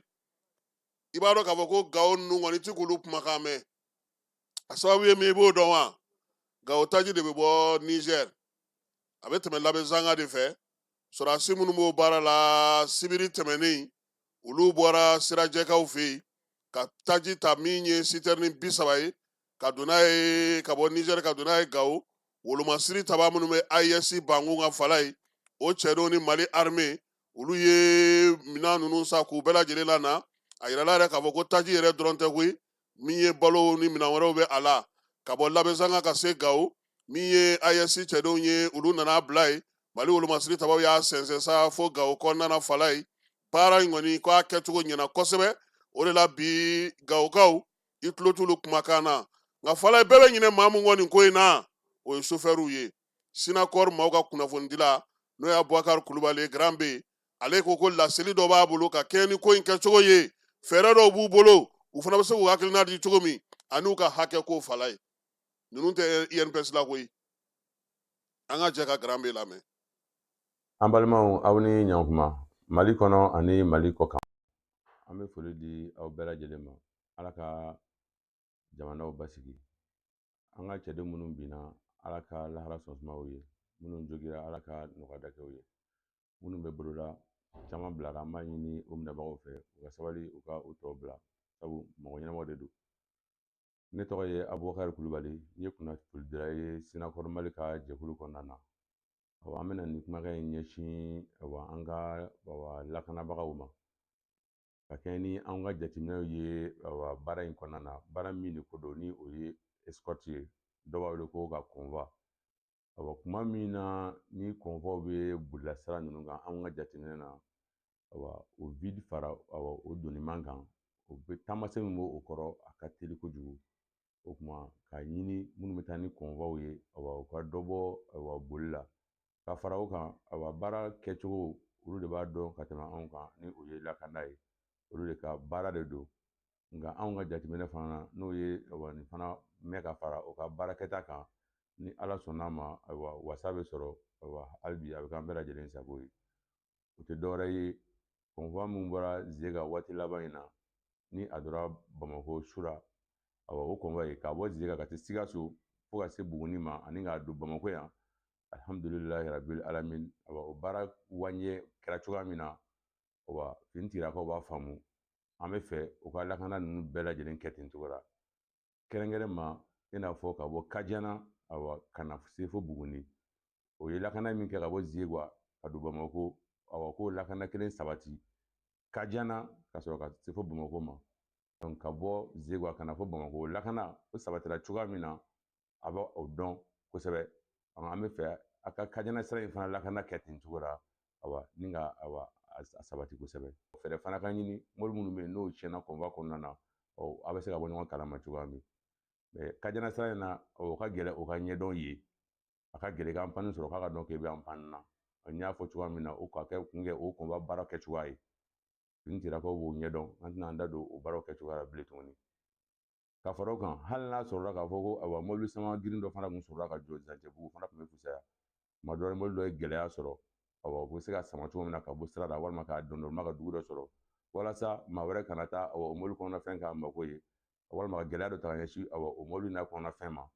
i b'a dɔn k'a fɔ ko Gawo ninnu kɔni ti k'olu kumakan mɛn. A sababu ye min ye, i b'o dɔn wa? Gawo taji de bɛ bɔ Niger, a bɛ tɛmɛ Labezanga de fɛ. Sɔrɔdasi minnu b'o baara la, sibiri tɛmɛnen olu bɔra Sirajɛkaw fɛ yen ka taji ta min ye sitɛrini 30 ye, ka don n'a ye ka bɔ Niger ka don n'a ye Gawo. Wolomasiri taba minnu bɛ AES bankun kan Falaye, o cɛdenw ni Mali armée, olu ye minɛn ninnu san k'u bɛɛ lajɛlen lana. A yirala yɛrɛ k'a fɔ ko taji yɛrɛ dɔrɔn tɛ koyi, min ye balo ni minɛn wɛrɛw bɛ a la ka bɔ Labezanga ka se Gawo. Min ye AES cɛdenw ye, olu nana bila yen, Mali wolomasiri tabaw y'a sɛnsɛn sa fo Gawo kɔnɔna na Falaye. Baara in kɔni ko a kɛcogo ɲɛna kosɛbɛ, o de la bi Gawokaw i tulo t'olu kumakan na. Nka Falaye, bɛɛ bɛ ɲinɛ maa mun kɔ nin ko in na, o ye sofɛriw ye. Sinakɔri maaw ka kunnafonidila, n'o ye Abubakar Kulubali ye, Grand B, ale ko ko laseli dɔ b'a bolo ka kɛɲɛ ni ko in kɛcogo ye, fɛɛrɛ dɔw b'u bolo, u fana bɛ se k'u hakilina di cogo min ani u ka hakɛ ko. Falaye, ninnu tɛ INPS la koyi. An ka jɛ ka Grand B lamɛn. An balimaw, aw ni ɲankuma Mali kɔnɔ ani Mali kɔ kan. An bɛ foli di aw bɛɛ lajɛlen ma. Ala ka jamanaw basigi. An ka cɛden minnu binna, Ala ka lahara sɔn ye. Minnu jogira, Ala ka nɔgɔya kɛ u ye. Minnu bɛ bolola, caman bilara, an b'a ɲini o minɛbagaw fɛ u ka sabali, u ka u tɔw bila, sabu mɔgɔ ɲɛnamaw de don. Ne tɔgɔ ye Abubakari Kulubali, n ye kunnafonidila ye Sinakɔrɔ Mali ka jɛkulu kɔnɔna na. Awa, an bɛna nin kumakan in ɲɛsin, awa, an ka, awa, lakanabagaw ma, ka kɛɲɛ ni an ka jateminɛw ye, awa, baara in kɔnɔna na, baara min de ko don ni o ye escorte ye, dɔw b'a wele ko ka convoi. Awa, kuma min na ni convoi bɛ bolila sira ninnu kan, anw ka jateminɛ na, awa, o vide fara, awa, o doniman kan, o bɛ taamasiyɛn min b'o kɔrɔ, a ka teli kojugu. O tuma k'a ɲini minnu bɛ taa ni convoi ye, awa, u ka dɔ bɔ, awa, boli la. Ka fara o kan, awa, baara kɛcogo, olu de b'a dɔn ka tɛmɛ anw kan, ni o ye lakanda ye, olu de ka baara de don. Nka anw ka jateminɛ fana na, n'o ye, awa, nin fana mɛn ka fara o ka baarakɛta kan, ni Ala sɔnn'a ma, ayiwa, wasa bɛ sɔrɔ. Ayiwa, hali bi a bɛ k'an bɛɛ lajɛlen sago ye. O tɛ dɔwɛrɛ ye, convoi min bɔra Zega waati laban in na, ni a donna Bamakɔ sura, awa, o convoi ye k'a bɔ Zega ka se Sikaso fo ka se Buguni ma ani k'a don Bamakɔ yan. Alhamdulilahi rabil alamin. Awa, o baara waɲɛ kɛra cogoya min na, wa finitigilakaw b'a faamu. An bɛ fɛ u ka lakana ninnu bɛɛ lajɛlen kɛ ten cogo la, kɛrɛnkɛrɛn ma i n'a fɔ ka bɔ Kajana, awa, ka na se fo Buguni. O ye lakana min kɛ ka bɔ Zegwa ka don Bamako, awa, k'o lakana kelen sabati Kajana ka sɔrɔ ka se fo Bamako ma. Donc ka bɔ Zegwa ka na fo Bamako, o lakana o sabatira cogoya min na, a bɛ o dɔn kosɛbɛ. An bɛ fɛ a ka Kajana sira in fana lakana kɛ ten cogo la, awa, ni ka, awa, a sabati kosɛbɛ. Fɛɛrɛ fana ka ɲini mobili minnu bɛ yen n'o tiɲɛna convoi kɔnɔna na, ɔ, a bɛ se ka bɔ ɲɔgɔn kalama cogoya min. Mais Kajana sira in na, o ka gɛlɛn, o ka ɲɛdɔn ye, a ka gɛlɛn k'an panne sɔrɔ k'a ka dɔn k'e bɛ an panne na. N y'a fɔ cogoya min na, o ka kɛ kun kɛ o convoi baara kɛcogoya ye. Finitigilakaw b'o ɲɛdɔn, an tɛna an da don o baaraw kɛcogoya la bilen tuguni. Ka fara o kan, hali n'a sɔrɔla k'a fɔ ko, ayiwa, mobili sama girin dɔ fana tun sɔrɔla ka jɔ Zancɛbugu, fana tun bɛ fisaya. Tuma dɔ la, mobili dɔ ye gɛlɛya sɔrɔ, awa, u bɛ se ka sama cogo min na ka bɔ sira la, walima k'a dɔndɔnma ka dugu dɔ sɔrɔ, walasa maa wɛrɛ kana taa, awa, o mobili kɔnɔna fɛn k'a mako ye, walima ka gɛlɛya dɔ ta ka ɲɛsin, awa, o mobili n'a kɔnɔna fɛn ma.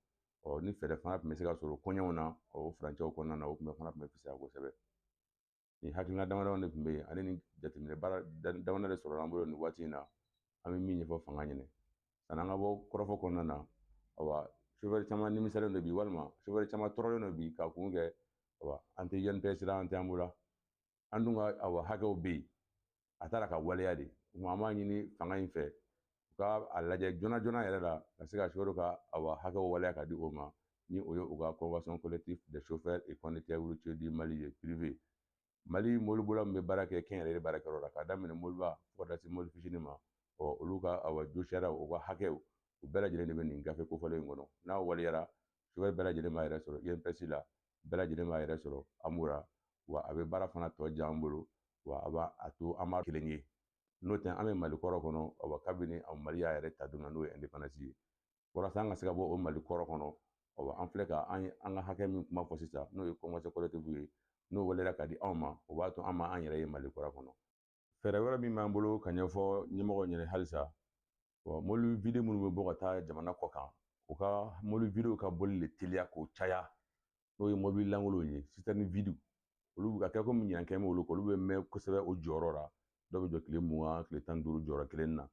Ɔ, ni fɛɛrɛ fana tun bɛ se ka sɔrɔ koɲɛw na, o furancɛw kɔnɔna na, o tun bɛ fana tun bɛ fisaya kosɛbɛ. Nin hakilina damadama de tun bɛ yen, ani nin jateminɛ baara damadama de sɔrɔla an bolo nin waati in na, an bɛ min ɲɛfɔ fanga ɲɛna. Sanni an ka bɔ kɔrɔfɔ kɔnɔna na, awa, chauffeur caman nimisalen don bi, walima chauffeur caman tɔɔrɔlen don bi, k'a kun kɛ, awa, an tɛ INPS la, an tɛ AMO la, an dun ka, awa, hakɛw bɛ yen, a taara ka waleya de. O tuma an b'a ɲini fanga in fɛ, u ka a lajɛ joona joona yɛrɛ la, ka se ka chauffeur ka, awa, hakɛw waleya ka di o ma, ni o ye u ka convention collective des chauffeurs et conducteurs routiers du Mali ye privé. Mali mobilibolila min bɛ baara kɛ kɛnyɛrɛye baarakɛyɔrɔ la, k'a daminɛ mobiliba fo ka taa se mobili fitinin ma, ɔ, olu ka, awa, josiyara, u ka hakɛw, u bɛɛ lajɛlen de bɛ nin gafe kofɔlen in kɔnɔ. N'a waleyara, chauffeur bɛɛ lajɛlen b'a yɛrɛ sɔrɔ INPS la, bɛɛ lajɛlen b'a yɛrɛ sɔrɔ AMO la, wa a bɛ baara fana tɔ diya an bolo, wa a b'a a to an b'a kelen ye. N'o tɛ, an bɛ Mali kɔrɔ kɔnɔ, awa, kabini Mali y'a yɛrɛ ta don min na, n'o ye indépendance ye. Walasa an ka se ka bɔ o Mali kɔrɔ kɔnɔ, awa, an filɛ ka an ka hakɛ min kuma fɔ sisan, n'o ye convention collective ye, n'o waleyara ka di anw ma, o b'a to an ma an yɛrɛ ye Mali kɔrɔ kɔnɔ. Fɛɛrɛ wɛrɛ min b'an bolo ka ɲɛfɔ ɲɛmɔgɔw ɲɛna halisa, mobili vide minnu bɛ bɔ ka taa jamana kɔ kan, u ka mobili videw ka boli de teliya k'o caya, n'o ye mobili lankolonw ye, citerne vide. Olu ka kɛ komi ɲinan kɛ olu kɔ, olu bɛ mɛn kosɛbɛ o jɔyɔrɔ la. Dɔw bɛ jɔ tile 20, tile 15 jɔyɔrɔ kelen na.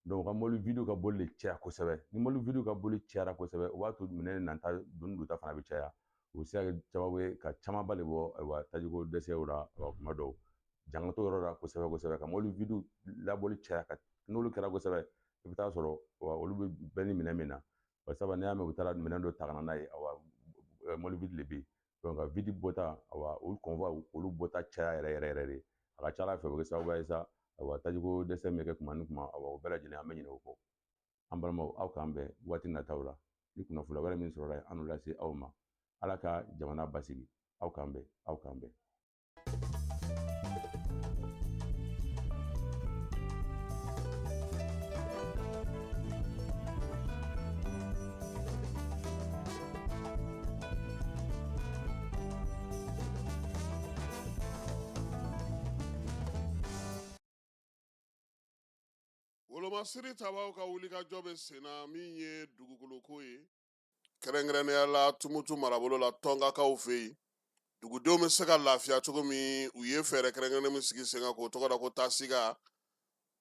Donc u ka mobili vide ka boli de caya kosɛbɛ. Ni mobili vide ka boli cayara kosɛbɛ, o b'a to minɛn nata doni donta fana bɛ caya. O bɛ se ka kɛ sababu ye ka camanba de bɔ, ayiwa, tajiko dɛsɛw la. Ayiwa, kuma dɔw jankato yɔrɔ la kosɛbɛ kosɛbɛ, ka mobili vide labɔli caya, ka n'olu kɛra kosɛbɛ, i bɛ taa sɔrɔ olu bɛ bɛn ni minɛn min na. Bari sabu n'i y'a mɛn u taara minɛn dɔ ta ka na n'a ye, awa, mobili vide de bɛ yen. Donc ka vide bɔta, awa, olu convoi, olu bɔta caya yɛrɛ yɛrɛ yɛrɛ de, a ka ca ala fɛ, o bɛ kɛ sababu ye sa, awa, tajiko dɛsɛ min bɛ kɛ kuma ni kuma, awa, o bɛɛ lajɛlen an bɛ ɲinɛ o kɔ. An balimaw, aw k'an bɛn waati nataw la ni kunnafoniya wɛrɛ min sɔrɔla yen, an n'o lase aw ma. Ala ka jamana basigi. Aw k'an bɛn, aw k'an bɛn. Wolomasiri tabaw ka wulikajɔ bɛ senna min ye dugukoloko ye, kɛrɛnkɛrɛnnenya la Tumutu marabolo la, Tɔnkakaw fɛ yen, dugudenw bɛ se ka lafiya cogo min. U ye fɛɛrɛ kɛrɛnkɛrɛnnen min sigi sen kan k'o tɔgɔ da ko Tasiga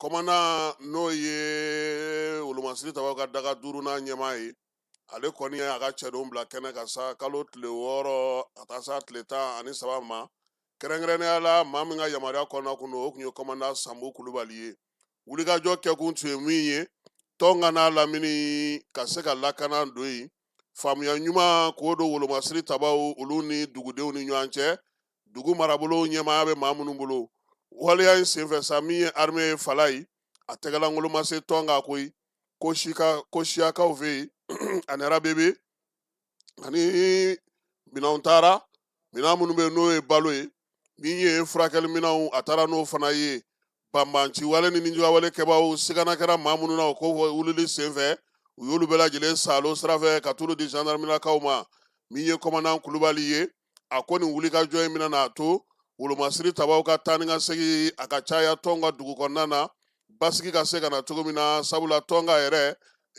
kɔmandan, n'o ye wolomasiri tabaw ka daga duurunan ɲɛmaa ye, ale kɔni ye a ka cɛdenw bila kɛnɛ kan sa kalo tile 6 ka taa sa tile 13 ma. Kɛrɛnkɛrɛnnenya la, maa min ka yamaruya kɔnɔna kun don, o tun ye kɔmandan Sanbu Kulubali ye. Wulikajɔ kɛkun tun ye min ye, Tɔnka n'a lamini ka se ka lakana don yen, faamuya ɲuman k'o don wolomasiri tabaw olu ni dugudenw ni ɲɔgɔn cɛ, dugu marabolo ɲɛmaaya bɛ maa minnu bolo. Waleya in senfɛ sa, min ye armée ye, Falayi a tɛgɛlankolon ma se Tɔnka koyi, ko sika ko siyakaw fɛ yen ani arabebe ani minɛnw taara, minɛn minnu bɛ yen n'o ye balo ye, min ye furakɛli minɛnw, a taara n'o fana ye. Banbanci wale ni nijuguya kɛbaaw sigana kɛra maa minnu na o ko wulili senfɛ, u y'olu bɛɛ lajɛlen salo sira fɛ ka t'olu di gendarmelakaw ma. Min ye kɔmandan Kulubali ye, a ko nin wulikajɔ in bɛna n'a to wolomasiri tabaw ka taa ni ka segin a ka caya Tɔnka dugu kɔnɔna na, basigi ka se ka na cogo min na. Sabula Tɔnka yɛrɛ,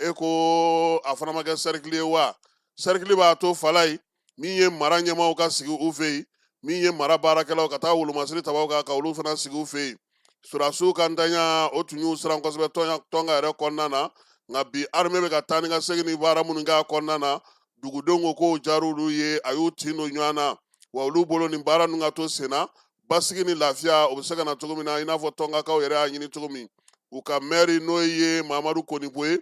e ko a fana ma kɛ sɛrikili ye wa? Sɛrikili b'a to Falayi Min ye mara ɲɛmaaw ka sigi u fɛ yen, min ye mara baarakɛlaw ka taa wolomasiri tabaw kan ka olu fana sigi u fɛ yen. Sɔrɔdasiw ka ntanya, o tun y'u siran kosɛbɛ Tɔnka yɛrɛ kɔnɔna na. Nka bi, armée bɛ ka taa ni ka segin ni baara minnu k'a kɔnɔna na, dugudenw ko k'o diyara olu ye, a y'u tin don ɲɔgɔn na. Wa olu bolo, nin baara ninnu ka to senna, basigi ni lafiya o bɛ se ka na cogo min na, i n'a fɔ Tɔnkakaw yɛrɛ y'a ɲini cogo min. U ka mɛri, n'o ye Mamadu Konipo ye,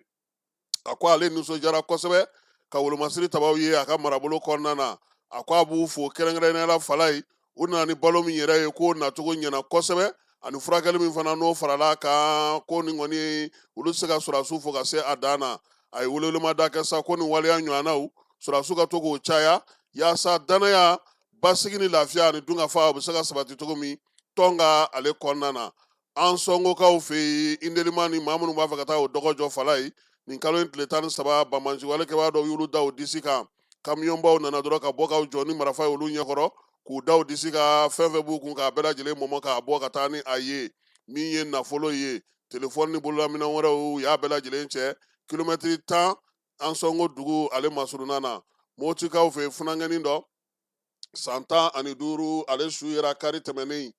a ko ale nisɔndiyara kosɛbɛ ka wolomasiri tabaw ye a ka marabolo kɔnɔna na. A ko a b'u fo kɛrɛnkɛrɛnnenya la. Falayi, u nana ni balo min yɛrɛ ye, k'o nacogo ɲɛna kosɛbɛ, ani furakɛli min fana n'o farala kan, ko nin kɔni, olu tɛ se ka sɔrɔdasiw fo ka se a dan na. A ye welewelemada kɛ sa ko nin waleya ɲɔgɔnnaw, sɔrɔdasiw ka to k'o caya, yaasa danaya, basigi ni lafiya ani dunkafa, o bɛ se ka sabati cogo min Tɔnka ale kɔnɔna na. Ansɔngokaw fɛ yen, Indelima ni maa minnu b'a fɛ ka taa o dɔgɔ jɔ, Falayi, nin kalo in tile 13, banbaanci walekɛbaa dɔw y'olu da u disi kan. Kamiyɔnbaw nana dɔrɔn ka bɔ k'u jɔ ni marifa ye olu ɲɛkɔrɔ, k'u da u disi kan, fɛn fɛn b'u kun k'a bɛɛ lajɛlen mɔmɔ k'a bɔ ka taa ni a ye. Min ye nafolo ye, telefɔni ni bololaminɛn wɛrɛw, u y'a bɛɛ lajɛlen cɛ kilomɛtiri 10 Ansɔngo dugu ale masurunna na. Motikaw fɛ, funankɛnin dɔ san 15, ale su yera kari tɛmɛnen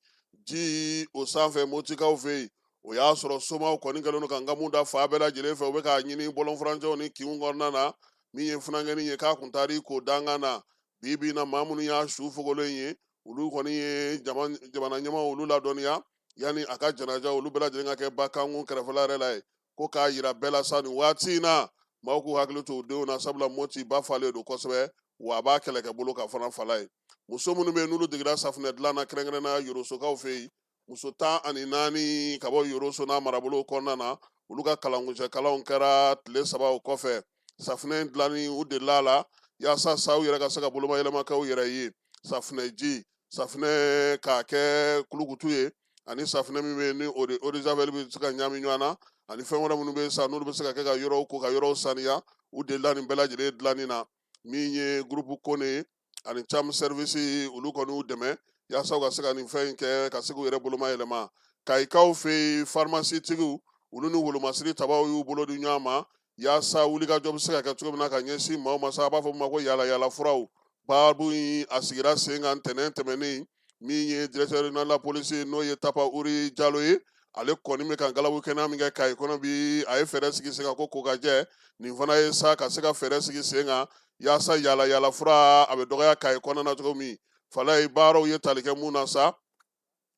ji o sanfɛ Motikaw fɛ yen. O y'a sɔrɔ somaw kɔni kɛlen don ka nkamu da fan bɛɛ lajɛlen fɛ, u bɛ k'a ɲini bɔlɔnfurancɛw ni kinw kɔnɔna na. Min ye funankɛnin ye, k'a kun taar'i ko dankan na. Bi bi in na, maa minnu y'a su fogolen ye, olu kɔni ye jamana ɲɛmaaw olu ladɔnniya yanni a ka janaja olu bɛɛ lajɛlen ka kɛ Bakankun kɛrɛfɛla yɛrɛ la ye. Ko k'a yira bɛɛ la sa, nin waati in na, maaw k'u hakili to u denw na, sabula Moti ba falen don kosɛbɛ, wa a b'a kɛlɛkɛ bolo ka fana. Fala ye, muso minnu bɛ yen n'olu degera safunɛ dilan na, kɛrɛnkɛrɛnnenya Yorosokaw fɛ yen, muso 14 ka bɔ Yoroso n'a marabolo kɔnɔna na, olu ka kalankuncɛ kalanw kɛra tile 3. O kɔfɛ, safunɛ in dilanni, u delila a la, yaasa sa u yɛrɛ ka se ka bolomayɛlɛma kɛ u yɛrɛ ye. Safunɛji, safunɛ k'a kɛ kulukutu ye, ani safunɛ min bɛ yen ni o de eau de javel bɛ se ka ɲagami ɲɔgɔn na, ani fɛn wɛrɛ minnu bɛ yen sa n'olu bɛ se ka kɛ ka yɔrɔw ko, ka yɔrɔw saniya, u delila nin bɛɛ lajɛlen dilanni na. Min ye groupe Kone ye ani Cam Service, olu kɔni y'u dɛmɛ yaasa u ka se ka nin fɛn in kɛ, ka se k'u yɛrɛ boloma yɛlɛma. Kayikaw fɛ yen, pharmacie-tigiw, olu ni wolomasiri tabaw y'u bolo di ɲɔgɔn ma, yaasa wulikajɔ bɛ se ka kɛ cogo min na ka ɲɛsin maaw ma sa, a b'a fɔ min ma ko yaala yaala furaw. Baabu in, a sigira sen kan ntɛnɛn tɛmɛnen. Min ye directeur régional la police, n'o ye Tapa Uri Jalo ye, ale kɔni bɛ ka galabu kɛnɛ min kɛ Kayi kɔnɔ bi, a ye fɛɛrɛ sigi sen kan ko ko ka jɛ nin fana ye sa, ka se ka fɛɛrɛ sigi sen kan yaasa yaala yaala fura a bɛ dɔgɔya Kayi kɔnɔna na cogo min. Falayi, baaraw ye tali kɛ mun na sa,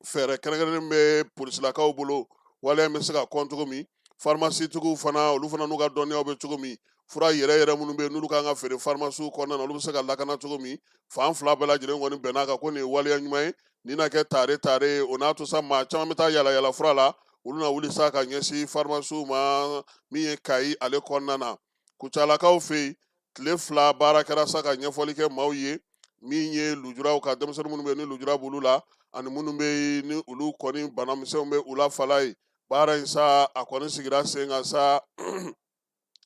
fɛɛrɛ kɛrɛnkɛrɛnnen bɛ polisilakaw bolo, waleya bɛ se ka kɔn cogo min, farimasitigiw fana, olu fana n'u ka dɔnniyaw bɛ cogo min, fura yɛrɛ yɛrɛ minnu bɛ yen n'olu kan ka feere farimasiw kɔnɔna na, olu bɛ se ka lakana cogo min. Fan fila bɛɛ lajɛlen kɔni bɛnn'a kan ko nin ye waleya ɲuman ye. Nin na kɛ tare tare ye, o n'a to sa, maa caman bɛ taa yala yala fura la, olu na wuli sa ka ɲɛsin farimasiw ma. Min ye Kayi ale kɔnɔna na, Kucalakaw fɛ yen, tile 2 baara kɛra sa ka ɲɛfɔli kɛ maaw ye. Min ye lujuraw ka denmisɛnnin minnu bɛ yen ni lujura b'olu la, ani minnu bɛ yen ni olu kɔni banamisɛnw bɛ u la. Fala ye, baara in sa, a kɔni sigira sen kan sa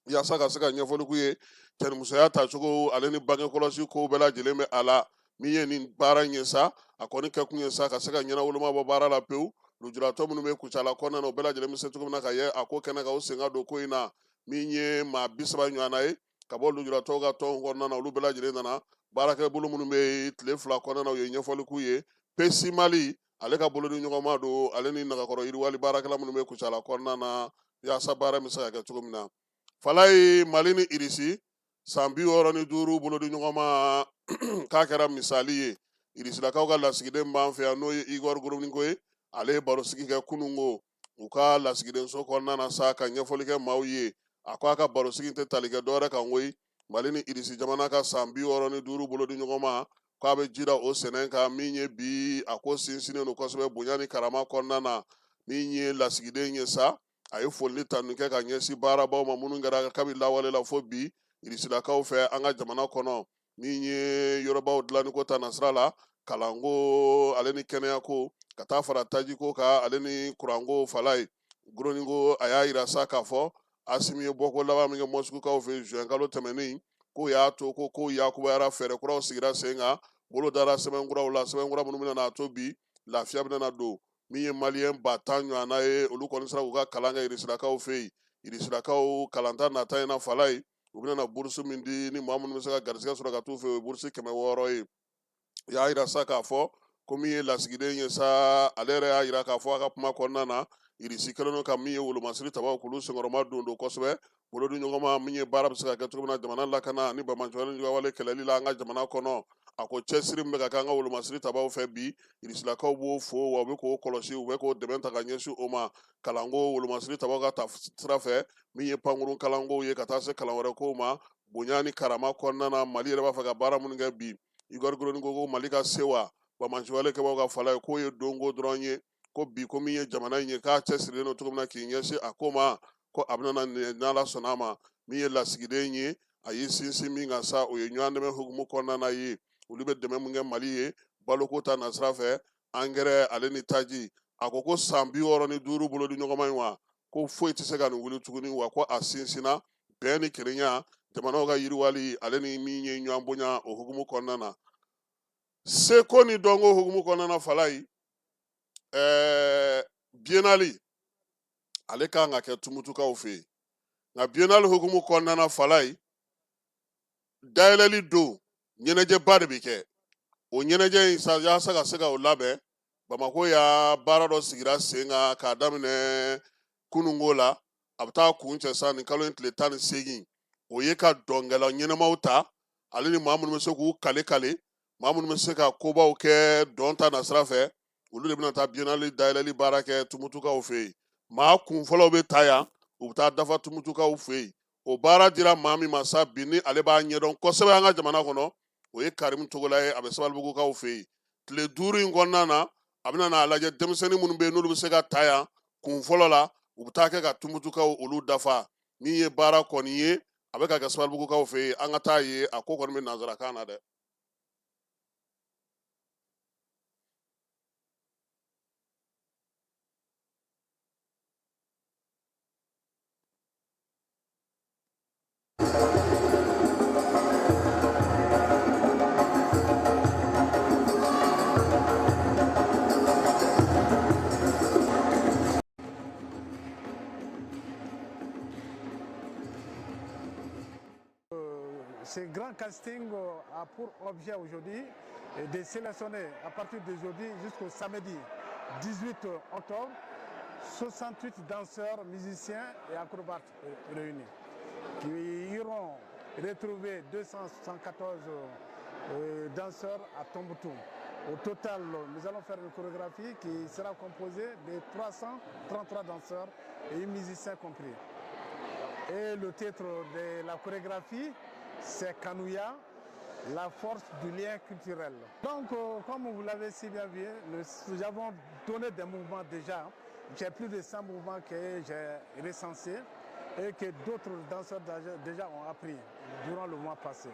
yaasa ka se ka ɲɛfɔli k'u ye cɛnimusoya tacogo ale ni bange kɔlɔsi kow bɛɛ lajɛlen bɛ a la. Min ye nin baara in ye sa, a kɔni kɛkun ye sa ka se ka ɲɛnawoloma bɔ baara la pewu. Lujuratɔ minnu bɛ Kucala kɔnɔna na, o bɛɛ lajɛlen bɛ se cogo min na ka ye a ko kɛnɛ kan, u sen ka don ko in na. Min ye maa 30 ɲɔgɔnna ye ka bɔ lujuratɔw ka tɔnw kɔnɔna na, olu bɛɛ lajɛlen nana. Baarakɛbolo minnu bɛ yen, tile 2 kɔnɔna na, u ye ɲɛfɔli k'u ye. Pesi Mali ale ka bolodi ɲɔgɔnma don, ale ni nagakɔrɔ yiriwali baarakɛla minnu bɛ Kucala kɔnɔna na, yaasa baara bɛ se ka kɛ cogo min na. Falayi, Mali ni Irisi san 65 bolodi ɲɔgɔnma k'a kɛra misali ye. Irisilakaw ka lasigiden b'an fɛ yan, n'o ye Igor Gromyko ye, ale ye barosigi kɛ kununko u ka lasigidenso kɔnɔna na sa ka ɲɛfɔli kɛ maaw ye. A ko a ka barosigi tɛ tali kɛ dɔwɛrɛ kan koyi, Mali ni Irisi jamana ka san 65 bolodi ɲɔgɔn ma, k'a bɛ jira o sɛnɛ kan. Min ye bi a ko sinsinnen don kosɛbɛ bonya ni karama kɔnɔna na. Min ye lasigiden ye sa, a ye foli tanu kɛ ka ɲɛsin baarabaw ma minnu kɛra kabi lawale la fo bi irisilakaw fɛ an ka jamana kɔnɔ. Min ye yɔrɔbaw dilanni ko ta nasira la, kalanko ale ni kɛnɛyako, ka taa fara tajiko kan ale ni kuranko. Falayi, Gromyko a y'a yira sa k'a fɔ Asimi ye bɔko laban min kɛ Mɔsikukaw fɛ juin kalo tɛmɛnen, k'o y'a to ko kow yakubayara, fɛɛrɛ kuraw sigira sen kan, bolo dara sɛbɛn kuraw la, sɛbɛn kura minnu bɛna n'a to bi lafiya bɛna na don. Min ye maliyɛn 10,000 ɲɔgɔnna ye, olu kɔni sera k'u ka kalan kɛ irisilakaw fɛ yen. Irisilakaw kalanta nata in na, Falayi, U bɛna burusu min di ni maa minnu bɛ se ka garisɛgɛ sɔrɔ ka t'u fɛ, o ye burusi 600 ye. I y'a yira sa k'a fɔ ko min ye lasigiden ye sa, ale yɛrɛ y'a yira k'a fɔ a ka kuma kɔnɔna na, Irisi kɛlen don ka min ye wolomasiri tabaw k'olu senkɔrɔma don kosɛbɛ, bolodi ɲɔgɔnma min ye baara bɛ se ka kɛ cogo min na jamana lakana ni banbaanciwale wale kɛlɛli la an ka jamana kɔnɔ. A ko cɛsiri min bɛ ka kɛ an ka wolomasiri tabaw fɛ bi, Irisilakaw b'o fo, wa u bɛ k'o kɔlɔsi, u bɛ k'o dɛmɛ ta ka ɲɛsin o ma. Kalanko wolomasiri tabaw ka ta sira fɛ, min ye pankurun kalankow ye ka taa se kalan wɛrɛ kow ma, bonya ni karama kɔnɔna na, Mali yɛrɛ b'a fɛ ka baara minnu kɛ bi. Igor Gironi ko Mali ka sewa banbaanciwale kɛbaaw ka fala ye, k'o ye donko dɔrɔn ye, ko bi ko min ye jamana in ye k'a cɛsirilen don cogo min na k'i ɲɛsin a ko ma, ko a bɛna n'Ala sɔnna a ma. Min ye lasigiden ye, a y'i sinsin min kan sa, o ye ɲɔgɔn dɛmɛ hukumu kɔnɔna na ye, olu bɛ dɛmɛ min kɛ Mali ye baloko ta nasira fɛ, angɛrɛ ale ni taji. A ko san 65 bolodi ɲɔgɔnma in wa, ko foyi tɛ se ka nin wuli tuguni, wa ko a sinsinna bɛn ni kelenya, jamanaw ka yiriwali ale ni min ye ɲɔgɔn bonya o hukumu kɔnɔna na. Seko ni dɔnko hukumu kɔnɔna na, Falayi, biennale ale kan ka kɛ Tumutukaw fɛ yen, nka biennale hukumu kɔnɔna na, Falayi, dayɛlɛli don ɲɛnajɛba de bɛ kɛ. O ɲɛnajɛ in sa, yaasa ka se ka o labɛn, Bamakɔ y'a baara dɔ sigira sen kan k'a daminɛ kununko la, a bɛ taa kuncɛ sa nin kalo in tile 18. O ye ka dɔnkɛla ɲɛnamaw ta, ale ni maa minnu bɛ se k'u kale kale, maa minnu bɛ se ka kobaw kɛ dɔn ta nasira fɛ, olu de bɛna taa biennale dayɛlɛli baara kɛ Tumutukaw fɛ yen. Maa kun fɔlɔw bɛ ta yan, u bɛ taa dafa Tumutukaw fɛ yen. O baara dira maa min ma sa bi, ni ale b'a ɲɛdɔn kosɛbɛ an ka jamana kɔnɔ, o ye Karimu Togola ye, a bɛ Sabalibugukaw fɛ yen. Tile 5 in kɔnɔna na, a bɛna n'a lajɛ denmisɛnnin minnu bɛ yen n'olu bɛ se ka ta yan kun fɔlɔ la, u bɛ taa kɛ ka Tumutukaw olu dafa. Min ye baara kɔni ye, a bɛ ka kɛ Sabalibugukaw fɛ yen. An ka taa ye, a ko kɔni bɛ nanzarakan na dɛ. Ce grand casting a pour objet aujourd'hui de sélectionner à partir d'aujourd'hui jusqu'au samedi 18 octobre 68 danseurs, musiciens et acrobates réunis qui iront retrouver 274 danseurs à Tombouctou. Au total, nous allons faire une chorégraphie qui sera composée de 333 danseurs et musiciens compris. Et le titre de la chorégraphie, c'est Kanouya, la force du lien culturel. Donc, comme vous l'avez si bien vu, nous avons donné des mouvements déjà. J'ai plus de 100 mouvements que j'ai recensés et que d'autres danseurs déjà ont appris durant le mois passé.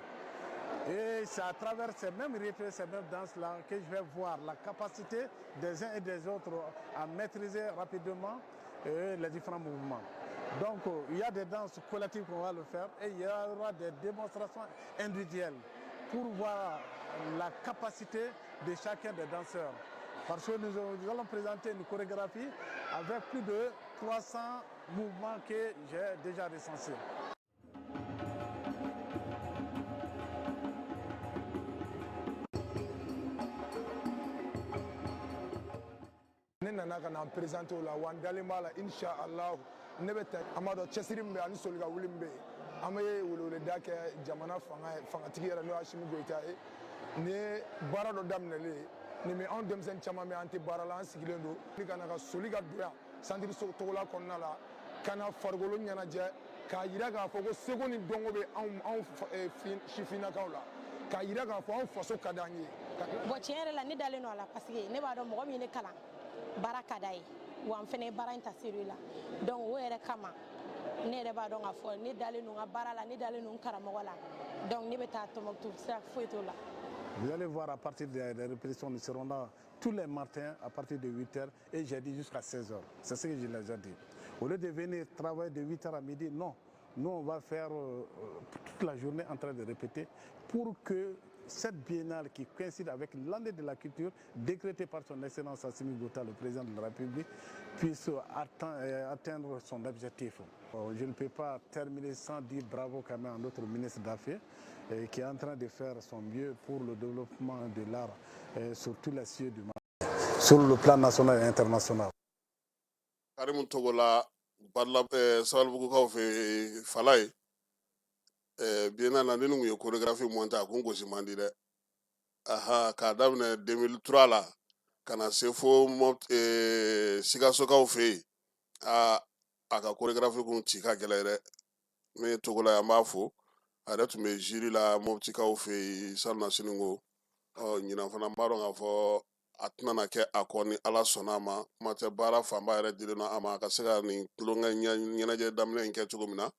Et c'est à travers ces mêmes rythmes, ces mêmes danses-là que je vais voir la capacité des uns et des autres à maîtriser rapidement les différents mouvements. Donc il y a des danses collectives qu'on va le faire et il y aura des démonstrations individuelles pour voir la capacité de chacun des danseurs. Parce que nous allons présenter une chorégraphie avec plus de 300 mouvements que j'ai déjà recensés. Ne nana ka na n présenter o la, wa n dalen b'a la, inshallah ne bɛ ta. An b'a dɔn cɛsiri min bɛ ani soli ka wuli min bɛ yen. An bɛ weleweleda kɛ jamana fanga ye, fangatigi yɛrɛ n'o ye Asimi Goyita ye. Nin ye baara dɔ daminɛlen ye nin bɛ anw denmisɛnnin caman bɛ, an tɛ baara la, an sigilen don ka na ka soli ka don yan centre Togola kɔnɔna la ka na farikolo ɲɛnajɛ, k'a yira k'a fɔ ko seko ni dɔnko bɛ anw sifinnakaw la, k'a yira k'a fɔ anw faso ka d'an ye. Bon, tiɲɛ yɛrɛ la, ne dalen don a la parce que ne b'a dɔn mɔgɔ min ye ne kalan, baara ka d'a ye, wa n fɛnɛ ye baara in ta sérieux la. Donc o yɛrɛ kama, ne yɛrɛ b'a dɔn k'a fɔ ne dalen don n ka baara la, ne dalen don n karamɔgɔ la. Donc ne bɛ taa Tombouctou, sira foyi t'o la. Vous allez voir, à partir des répétitions, nous serons là tous les matins à partir de 8h et j'ai dit jusqu'à 16h. C'est ce que je les ai dit. Au lieu de venir travailler de 8h à midi, non. Nous, on va faire toute la journée en train de répéter pour que cette biennale qui coïncide avec l'année de la culture décrétée par son Excellence Assimi Goïta, le président de la République, puisse atteindre son objectif. Je ne peux pas terminer sans dire bravo quand même à notre ministre Daffé qui est en train de faire son mieux pour le développement de l'art sur tous les cieux du Mali, sur le plan national et international. Karimu Togola Badla Sabalibugukaw fɛ Falaye biennale na, ni kun ye chorégraphie monté, a kun gosi man di dɛ. Aha, k'a daminɛ 2003 la ka na se fo Sikasokaw fɛ yen, aa, a ka chorégraphie kun ci ka gɛlɛn dɛ. Min ye Togola ye, an b'a fo, a yɛrɛ tun bɛ jury la Moptikaw fɛ yen salon siniko. Ɔ, ɲinan fana, n b'a dɔn k'a fɔ a tɛna na kɛ a kɔ ni Ala sɔnna a ma. Kuma tɛ, baara fanba yɛrɛ dilen don a ma a ka se ka nin tulonkɛ ɲɛnajɛ daminɛ in kɛ cogo min na.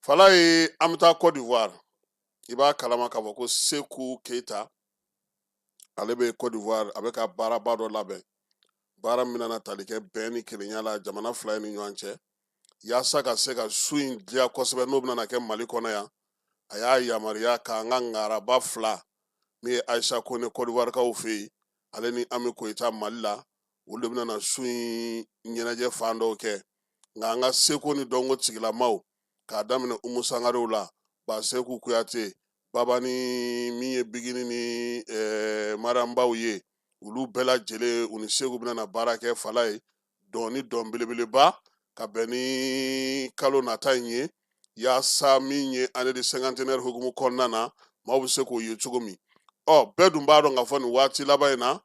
Falaye, an bɛ taa Côte d'Ivoire. I b'a kalama k'a fɔ ko Seku Keyita, ale bɛ Côte d'Ivoire, a bɛ ka baaraba dɔ labɛn, baara min bɛna tali kɛ bɛn ni kelenya la jamana fila in ni ɲɔgɔn cɛ, yaasa ka se ka su in diya kosɛbɛ. N'o bɛna kɛ Mali kɔnɔ yan, a y'a yamaruya k'an ka ngaraba fila, min ye Ayisa Kone Kɔdiwarikaw fɛ yen, ale ni Ami Koyita Mali la, olu de bɛna na su in ɲɛnajɛ fan dɔw kɛ. Nka an ka seko ni dɔnko tigilamaw, k'a daminɛ Umu Sangarew la, Baseku Kuyate, Baba ni min ye Bigini ni Mariambaw ye, olu bɛɛ lajɛlen, u ni Seku bɛna na baara kɛ. Falaye, dɔn ni dɔn belebeleba ka bɛn ni kalo nata in ye, yaasa min ye année de cinquantenaire hukumu kɔnɔna na, maaw bɛ se k'o ye cogo min. Ɔ, bɛɛ dun b'a dɔn k'a fɔ nin waati laban in na,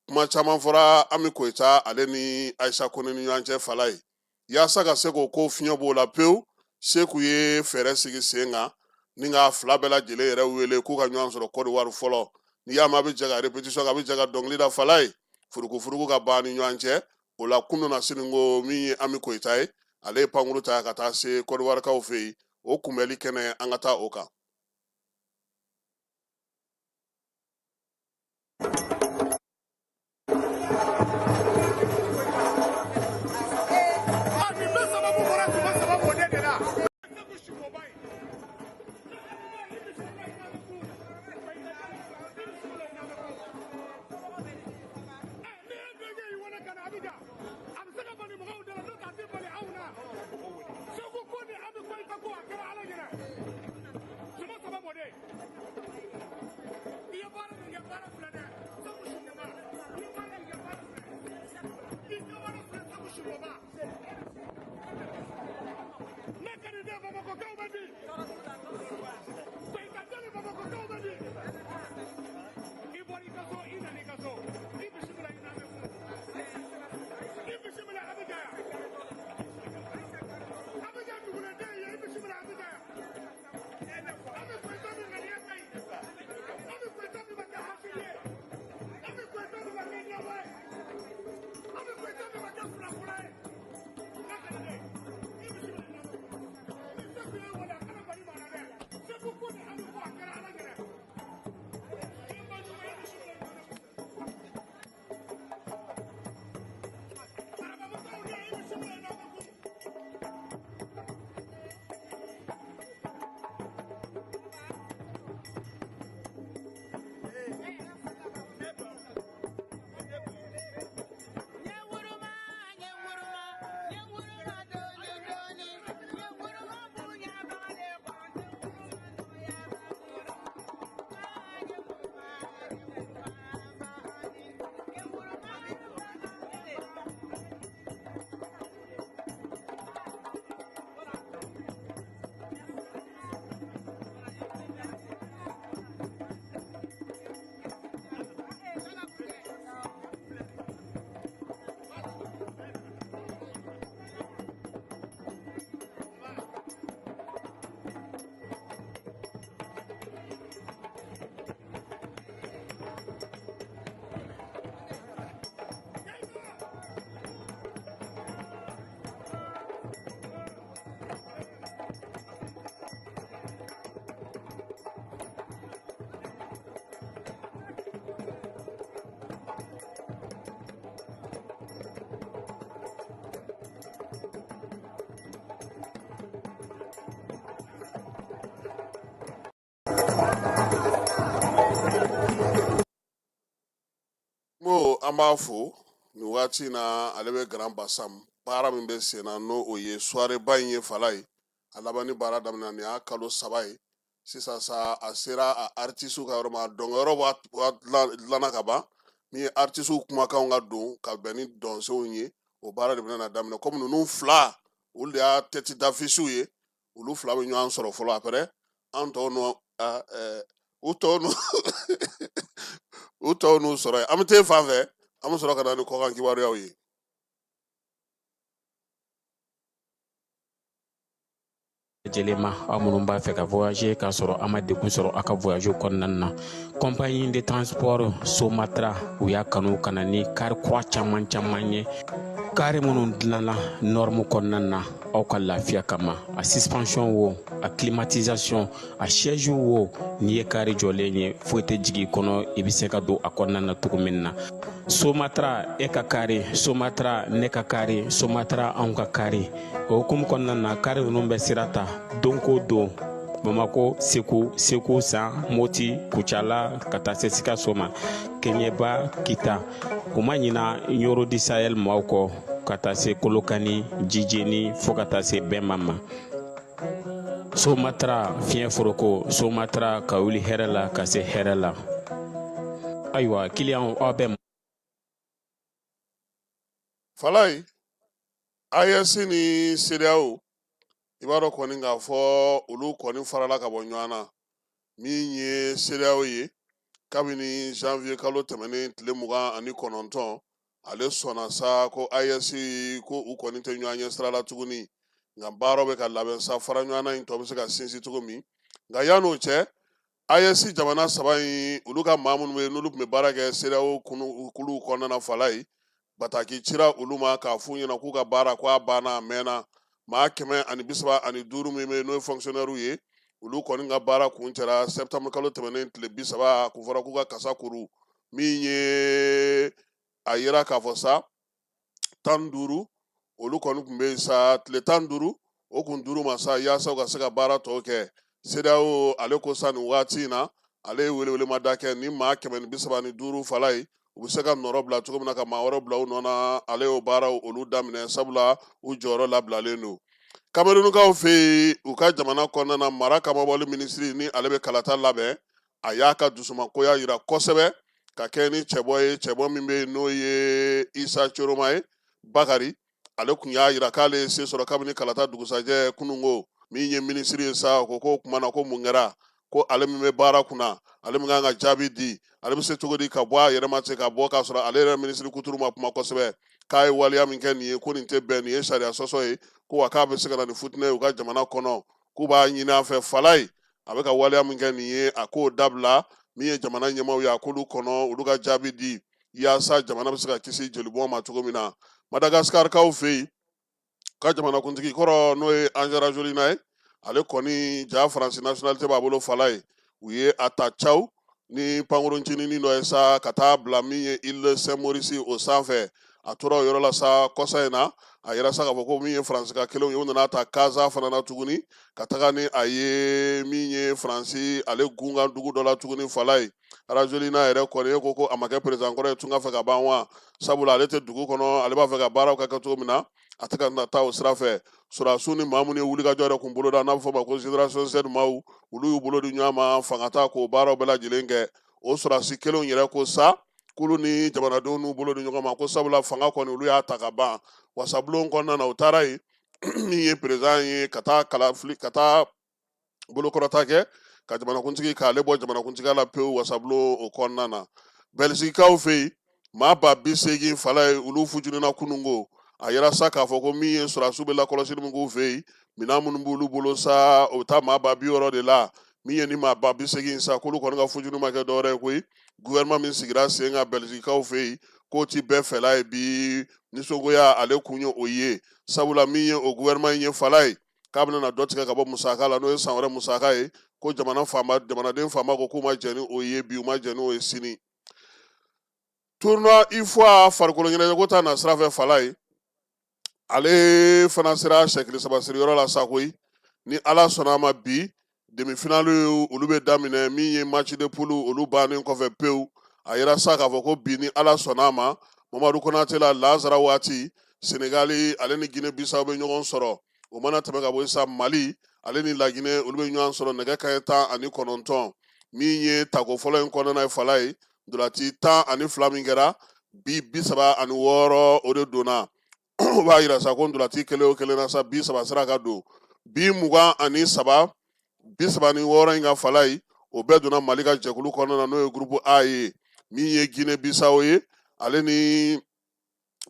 kuma caman fɔra Ami Koyita ale ni Ayisa Kone ni ɲɔgɔn cɛ. Falaye, yaasa ka se k'o ko fiɲɛ b'o la pewu, Seku ye fɛɛrɛ sigi sen kan ni k'a fila bɛɛ lajɛlen yɛrɛ wele k'u ka ɲɔgɔn sɔrɔ Kɔdiwari fɔlɔ. N'i y'a mɛn a bɛ jɛ ka répétition kɛ, a bɛ jɛ ka dɔnkili da, Falaye, furukufuruku ka ban ni ɲɔgɔn cɛ. O la, kunun na sini ko min ye Ami Koyita ye, ale ye pankuru ta ka taa se Kɔdiwarikaw fɛ yen, o kunbɛli kɛnɛ, an ka taa o kan. an b'a fo nin waati in na. Ale bɛ Grand Bassam, baara min bɛ sen na, n'o o ye soirée ba in ye Falaye. A labanni baara daminɛ, nin y'a kalo 3 ye sisan sa. A sera a artisiw ka yɔrɔ ma, dɔnkɛyɔrɔ b'a dilanna ka ban. Min ye artisiw kumakanw ka don ka bɛn ni dɔnsenw ye, o baara de bɛna na daminɛ. Komi ninnu fila, olu de y'a tête d'affiche ye, olu fila bɛ ɲɔgɔn sɔrɔ fɔlɔ, après an tɔw n'u u tɔw n'u u tɔw n'u sɔrɔ yen. An bɛ t'e fan fɛ, an bɛ sɔrɔ ka na ni kɔkan kibaruyaw ye. Lajɛlen ma, aw minnu b'a fɛ ka voyager k'a sɔrɔ a ma degun sɔrɔ a ka voyage kɔnɔna na, compagnie de transport Somatra, u y'a kanu ka na ni kari kura caman caman ye, kari minnu dilanna norme kɔnɔna na aw ka lafiya kama. A suspension wo, a climatisation, a siège wo, n'i ye kari jɔlen ye, foyi tɛ jigin i kɔnɔ, i bɛ se ka don a kɔnɔna na cogo min na. Somatra, e ka kari, Somatra, ne ka kari, Somatra, anw ka kari. O hukumu kɔnɔna na, kari ninnu bɛ sira ta don ko don Bamako, Segu, Segu San, Moti, Kucala, ka taa se Sikaso ma, Keɲeba, Kita. U ma ɲina Ɲoro du Sahel maaw kɔ, ka taa se Kolokani, Jijeni, fo ka taa se Bɛma ma. Somatra, fiɲɛ foroko, Somatra, ka wuli hɛrɛ la ka se hɛrɛ la. Ayiwa, kiliyanw, aw bɛ Falaye, AES ni CEDEAO, i b'a dɔn kɔni k'a fɔ olu kɔni farala ka bɔ ɲɔgɔn na. Min ye CEDEAO ye, kabini janvier kalo tɛmɛnen tile 29, ale sɔnna sa ko AES ko u kɔni tɛ ɲɔgɔn ɲɛ sira la tuguni. Nka baaraw bɛ ka labɛn sa, fara ɲɔgɔn na in tɔ bɛ se ka sinsin cogo min. Nka yann'o cɛ, AES jamana saba in, olu ka maa minnu bɛ yen n'olu tun bɛ baara kɛ CEDEAO kuluw kɔnɔna na, Falaye, bataki cira olu ma k'a f'u ɲɛna k'u ka baara ko a banna, a mɛnna. Maa 135 min bɛ yen n'o ye fonctionnaire ye, olu kɔni ka baara kuncɛra septembre kalo tɛmɛnen tile 30. K'u fɔra k'u ka kasa kuru. Min ye a yira k'a fɔ sa, 15 olu kɔni tun bɛ yen sa, tile 15 o kun dir'u ma sa yaasa u ka se ka baara tɔw kɛ. CEDEAO ale ko sa nin waati in na, ale ye welewelemada kɛ ni maa 135, Falaye, u bɛ se ka nɔrɔ bila cogo min na ka maa wɛrɛ bila u nɔ na. Ale y'o baaraw olu daminɛ, sabula u jɔyɔrɔ labilalen don. Kamerunukaw fɛ yen, u ka jamana kɔnɔna na, mara kamabɔli minisiri ni ale bɛ kalata labɛn, a y'a ka dusumakoya yira kosɛbɛ ka kɛ ni cɛbɔ ye, cɛbɔ min bɛ yen n'o ye Isa Coroma ye Bakari. Ale kun y'a yira k'ale ye se sɔrɔ kabini kalata dugusajɛ kununko. Min ye minisiri ye sa, o ko k'o kuma na ko mun kɛra, ko ale min bɛ baara kunna, ale min kan ka jaabi di, ale bɛ se cogo di ka bɔ a yɛrɛ ma ten ka bɔ k'a sɔrɔ ale yɛrɛ minisiri kuturu ma kuma kosɛbɛ, k'a ye waleya min kɛ nin ye, ko nin tɛ bɛn, nin ye sariya sɔsɔ ye, ko wa k'a bɛ se ka na ni futinɛ ye u ka jamana kɔnɔ, k'u b'a ɲini a fɛ, Falaye, a bɛ ka waleya min kɛ nin ye, a k'o dabila. Min ye jamana ɲɛmaaw ye, a k'olu kɔnɔ, olu ka jaabi di yaasa jamana bɛ se ka kisi jolibɔn ma cogo min na. Madagaskarikaw fɛ yen, ka jamanakuntigi kɔrɔ n'o ye Andry Rajoelina ye, ale kɔni ja Faransi nationalité b'a bolo, Falaye, u ye a ta caw ni pankuruncininin dɔ ye sa ka taa bila min ye île Saint Maurice o sanfɛ. A tora o yɔrɔ la sa kɔsa in na, a yira sa k'a fɔ ko min ye Faransi ka kelenw ye, u nana ta Kaza fana na tuguni ka taga ni a ye min ye Faransi ale gunkan dugu dɔ la tuguni. Falaye, Rajoelina yɛrɛ kɔni e ko ko a ma kɛ président kɔrɔ ye tunga fɛ ka ban wa, sabula ale tɛ dugu kɔnɔ, ale b'a fɛ ka baaraw ka kɛ cogo min na, a tɛ ka na taa o sira fɛ. Sɔrɔdasiw ni maa minnu ye wulikajɔ yɛrɛ kun boloda, n'a bɛ fɔ o ma ko génération Z maaw, olu y'u bolo di ɲɔgɔn ma fanga ta k'o baaraw bɛɛ lajɛlen kɛ. O sɔrɔdasi kelenw yɛrɛ ko sa k'olu ni jamanadenw n'u bolo di ɲɔgɔn ma, ko sabula fanga kɔni olu y'a ta ka ban. Wasabulon kɔnɔna na, u taara yen, min ye président ye, ka taa kalafili, ka taa bolokɔrɔta kɛ ka jamanakuntigi k'ale bɔ jamanakuntigiya la pewu wasabulon o kɔnɔna na. Bɛlizikaw fɛ yen, maa 80,000, Falaye, olu futunina kununko. A yira sa k'a fɔ ko min ye sɔrɔdasiw bɛ lakɔlɔsili min k'u fɛ yen, minɛn minnu b'olu bolo sa, o bɛ taa maa 60,000 de la. Min ye ni maa 80,000 sa, k'olu kɔni ka futuni ma kɛ dɔwɛrɛ ye koyi, gouvernement min sigira sen kan Bɛlizikaw fɛ yen, k'o ti bɛɛ fɛla ye bi. Nisɔngoya ale kun ye o ye, sabula min ye o gouvernement in ye, Falaye, k'a bɛna na dɔ tigɛ ka bɔ musaka la, n'o ye san wɛrɛ musaka ye, ko jamana fanba, jamanaden fanba ko k'u ma jɛn ni o ye bi, u ma jɛn n'o ye sini. Tournoi UFOA farikolo ɲɛnajɛko ta na sira fɛ, Falaye, ale fana sera sɛkili saba siriyɔrɔ la sa koyi. Ni Ala sɔnna a ma, bi demi-finale olu bɛ daminɛ. Min ye match de poule olu bannen kɔfɛ pewu, A yira sa k'a fɔ ko bi ni Ala sɔnna a ma, Mamadu Konate la lazara waati, Senegali ale ni Gine Bisawo bɛ ɲɔgɔn sɔrɔ. O mana tɛmɛ ka bɔ sa, Mali ale ni Laginɛ, olu bɛ ɲɔgɔn sɔrɔ nɛgɛ kanɲɛ 19. Min ye tako fɔlɔ in kɔnɔna ye, fala ye ntolaci 12 min kɛra bi, 36 o de donna. O b'a yira sa ko ntolaci kelen o kelen na sa, bi 3 sera ka don. Bi 23, 36 in ka fala ye, o bɛɛ donna Mali ka jɛkulu kɔnɔna na, n'o ye groupe A ye. Min ye Gine Bisawo ye, ale ni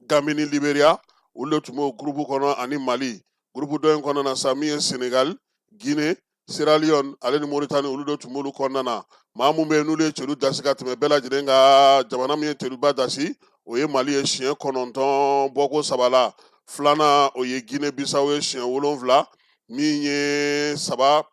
Gambi ni Liberia, olu de tun b'o groupe kɔnɔ ani Mali. Groupe dɔ in kɔnɔna na sa, min ye Senegal, Guinée, Sierra Leone ale ni Mauritanie, olu de tun b'olu kɔnɔna na. Maa mun bɛ yen n'olu ye celu dasi ka tɛmɛ bɛɛ lajɛlen kan, jamana min ye celuba dasi, o ye Mali ye siɲɛ 9 bɔko 3 la. Filanan, o ye Guinée Bissau ye siɲɛ 7. Min ye saba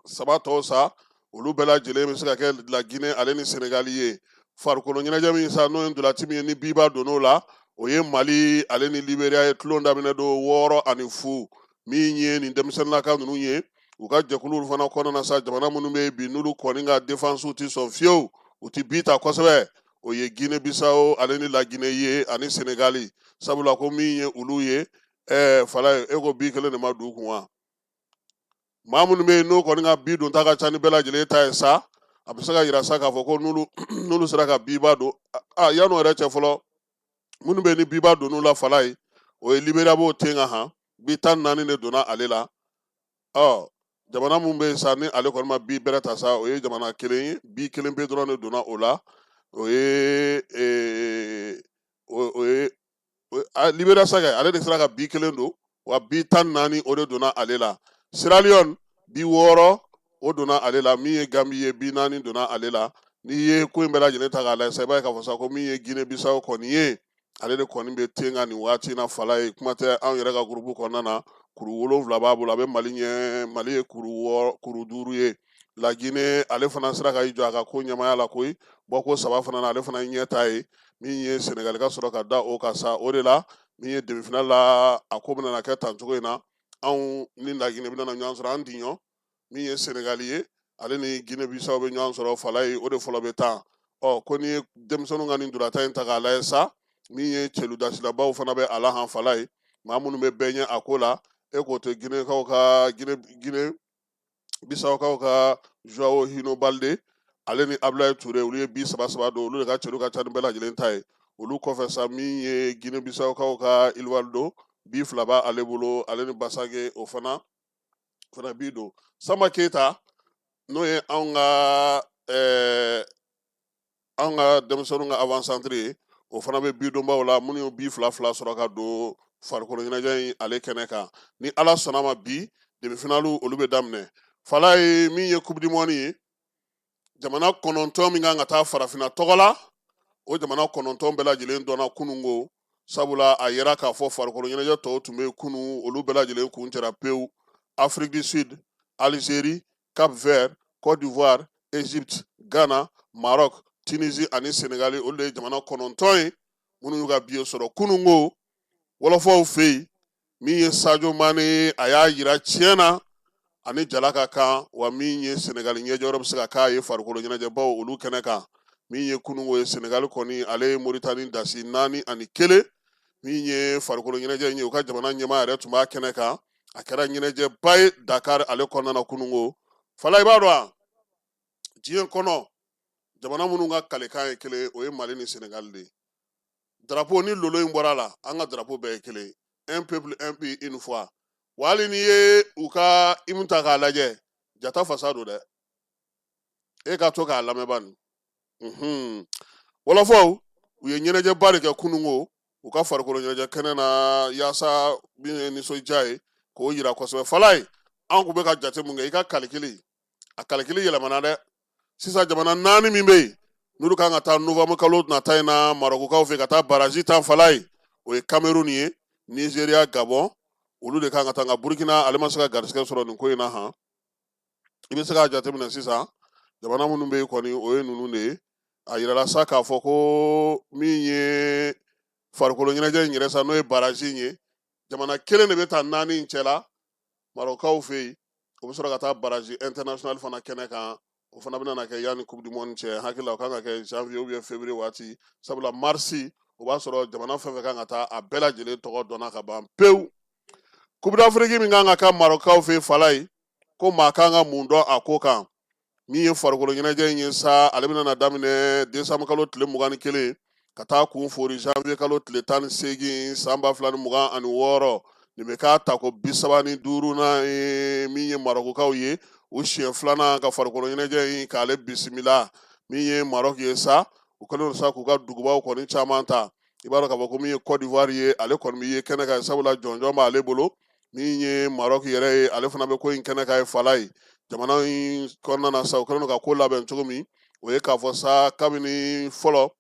saba tɔw sa, olu bɛɛ lajɛlen bɛ se ka kɛ la Guinée ale ni Senegal ye. Farikolo ɲɛnajɛ min sa, n'o ye ntolaci min ye ni biba donn'o la, o ye Mali ale ni Liberia ye. Tulon daminɛ don 6-0. Min ye nin denmisɛnninlaka ninnu ye, u ka jɛkuluw fana kɔnɔna na sa, jamana minnu bɛ yen bi n'olu kɔni ka défense tɛ sɔn fiyewu, u tɛ bi ta kosɛbɛ, o ye Guinée Bissau ale ni la Guinée ye ani Senegali. Sabula ko min ye olu ye, fala ye, e ko bi kelen de ma don u kun wa? Maa minnu bɛ yen n'o kɔni ka bi don ta ka ca ni bɛɛ lajɛlen ta ye sa, a bɛ se ka yira sa k'a fɔ ko n'olu sera ka biba don a yan'o yɛrɛ cɛ fɔlɔ, minnu bɛ ni biba donn'u la, fala ye, o ye Liberia b'o ten kan han, bi 14 de donna ale la. Ɔ jamana min bɛ yen sa ni ale kɔni ma bi bɛrɛ ta sa, o ye jamana kelen ye, bi kelen pe dɔrɔn de donna o la, o ye o ye Liberia sa kɛ, ale de sera ka bi kelen don wa, bi 14 o de donna ale la. Sierra Leone, bi 6 o donna ale la. Min ye Gambi ye, bi 4 donna ale la. N'i ye ko in bɛɛ lajɛlen ta k'a lajɛ sa, i b'a ye k'a fɔ sa ko min ye Guinée Bissau kɔni ye, ale de kɔni bɛ ten kan nin waati in na, fala ye. Kuma tɛ anw yɛrɛ ka gurupu kɔnɔna na, kuru 7 b'a bolo, a bɛ Mali ɲɛ. Mali ye kuru 6, kuru 5 ye. La Guinée, ale fana sera ka i jɔ a ka ko ɲɛmaya la koyi, bɔko 3 fana na, ale fana ye ɲɛ ta ye. Min ye Senegali ka sɔrɔ ka da o kan sa, o de la min ye demi-finale la, a ko bɛna kɛ tan cogo in na. Anw ni La Guinée bɛna ɲɔgɔn sɔrɔ an diɲɔ. Min ye Senegali ye, ale ni Guinée Bissau bɛ ɲɔgɔn sɔrɔ, fala ye, o de fɔlɔ bɛ tan. Ɔ ko n'i ye denmisɛnninw ka nin ntolatan in ta k'a lajɛ sa, min ye celudasilabaw fana bɛ a la han, fala ye, maa minnu bɛ bɛɛ ɲɛ a ko la, e k'o tɛ Guinéekaw ka Guinée Bissaukaw ka Joao Hino Balde ale ni Ablaye Toure, olu ye bi 3 3 don, olu de ka celu ka ca ni bɛɛ lajɛlen ta ye. Olu kɔfɛ sa, min ye Guinée Bissaukaw ka Iliwaldo, bi 2 b'ale bolo, ale ni Basage, o fana bi don. Samba Keita, n'o ye anw ka anw ka denmisɛnninw ka avant-centre ye, o fana bɛ bidonbaw la, minnu ye bi 2 2 sɔrɔ ka don farikolo ɲɛnajɛ in ale kɛnɛ kan. Ni Ala sɔnna ma, bi demi-finale olu bɛ daminɛ. Fala ye, min ye coupe du monde ye, jamana 9 min kan ka taa farafinna tɔgɔ la, o jamana 9 bɛɛ lajɛlen dɔnna kununko. Sabula a yera k'a fɔ farikolo ɲɛnajɛ tɔw tun bɛ yen kunun, olu bɛɛ lajɛlen kuncɛra pewu. Afrique du Sud, Algérie, Cap Vert, Côte d'Ivoire, Égypte, Ghana, Maroc, Tunisie ani Sénégal, olu de ye jamana 9 ye minnu y'u ka billet sɔrɔ kununko. Wɔlɔfɔw fɛ yen, min ye Sadio Mane ye, a y'a yira tiɲɛ na ani jala ka kan wa, min ye Sénégal ɲɛjɔyɔrɔ bɛ se ka k'a ye farikolo ɲɛnajɛbaw olu kɛnɛ kan. Min ye kununko ye, Sénégal kɔni ale ye Mauritanie dasi 4-1. Min ye farikolo ɲɛnajɛ in ye, u ka jamana ɲɛmaa yɛrɛ tun b'a kɛnɛ kan. A kɛra ɲɛnajɛba ye Dakar ale kɔnɔna na kununko. Fala, i b'a dɔn wa, diɲɛ kɔnɔ jamana minnu ka kalekan ye kelen, o ye Mali ni Senegali de ye. Drapeau ni lolo in bɔra a la, an ka drapeau bɛɛ ye kelen ye, un peuple, un but, une foi. Wa hali n'i ye u ka hymne ta k'a lajɛ, jata fasa don dɛ, e ka to k'a lamɛn bani. Wɔlɔfɔw, u ye ɲɛnajɛba de kɛ kununko u ka farikolo ɲɛnajɛ kɛnɛ na, yaasa min ye nisɔndiya ye k'o yira kosɛbɛ. Fala ye, an kun bɛ ka jate mun kɛ, i ka kalikili, a kalikili yɛlɛmana dɛ. Sisan jamana 4 min bɛ yen n'olu kan ka taa novembre kalo nata in na Marɔkukaw fɛ ka taa baraji tan, fala ye, o ye Cameroun ye, Nigeria, Gabon, olu de kan ka taa. Nka Burkina, ale ma se ka garisɛgɛ sɔrɔ nin ko in na han. I bɛ se k'a jateminɛ sisan, jamana minnu bɛ yen kɔni, o ye ninnu de ye. A yirala sa k'a fɔ ko min ye farikolo ɲɛnajɛ in yɛrɛ sa, n'o ye baraji in ye, jamana kelen de bɛ taa 4 in cɛ la Marɔkukaw fɛ yen, o bɛ sɔrɔ ka taa baraji international fana kɛnɛ kan. O fana bɛna kɛ yanni Coupe du monde cɛ. Hakili la, o kan ka kɛ janvier ou bien février waati, sabula marisi o b'a sɔrɔ jamana fɛn fɛn kan ka taa, a bɛɛ lajɛlen tɔgɔ dɔnna ka ban pewu. Coupe d'Afrique min kan ka kɛ Marɔkaw fɛ, Falaye, ko maa kan ka mun dɔn a ko kan? Min ye farikolo ɲɛnajɛ in ye sa, ale bɛna na daminɛ décembre kalo tile 21 ka taa kun fori janvier kalo tile 18 san 2026. Nin bɛ k'a tako 35nan ye. Min ye Marɔkukaw ye, u siɲɛ filanan ka farikolo ɲɛnajɛ in k'ale bisimila. Min ye Marɔku ye sa, u kɛlen don sa k'u ka dugubaw kɔni caman ta. I b'a dɔn k'a fɔ ko min ye Côte d'Ivoire ye, ale kɔni bɛ ye kɛnɛ kan, sabula jɔnjɔn b'ale bolo. Min ye Maroc yɛrɛ ye, ale fana bɛ ko in kɛnɛ kan ye. Falaye, jamana in kɔnɔna na sa, u kɛlen don ka ko labɛn cogo min, o ye k'a fɔ sa, kabini fɔlɔ,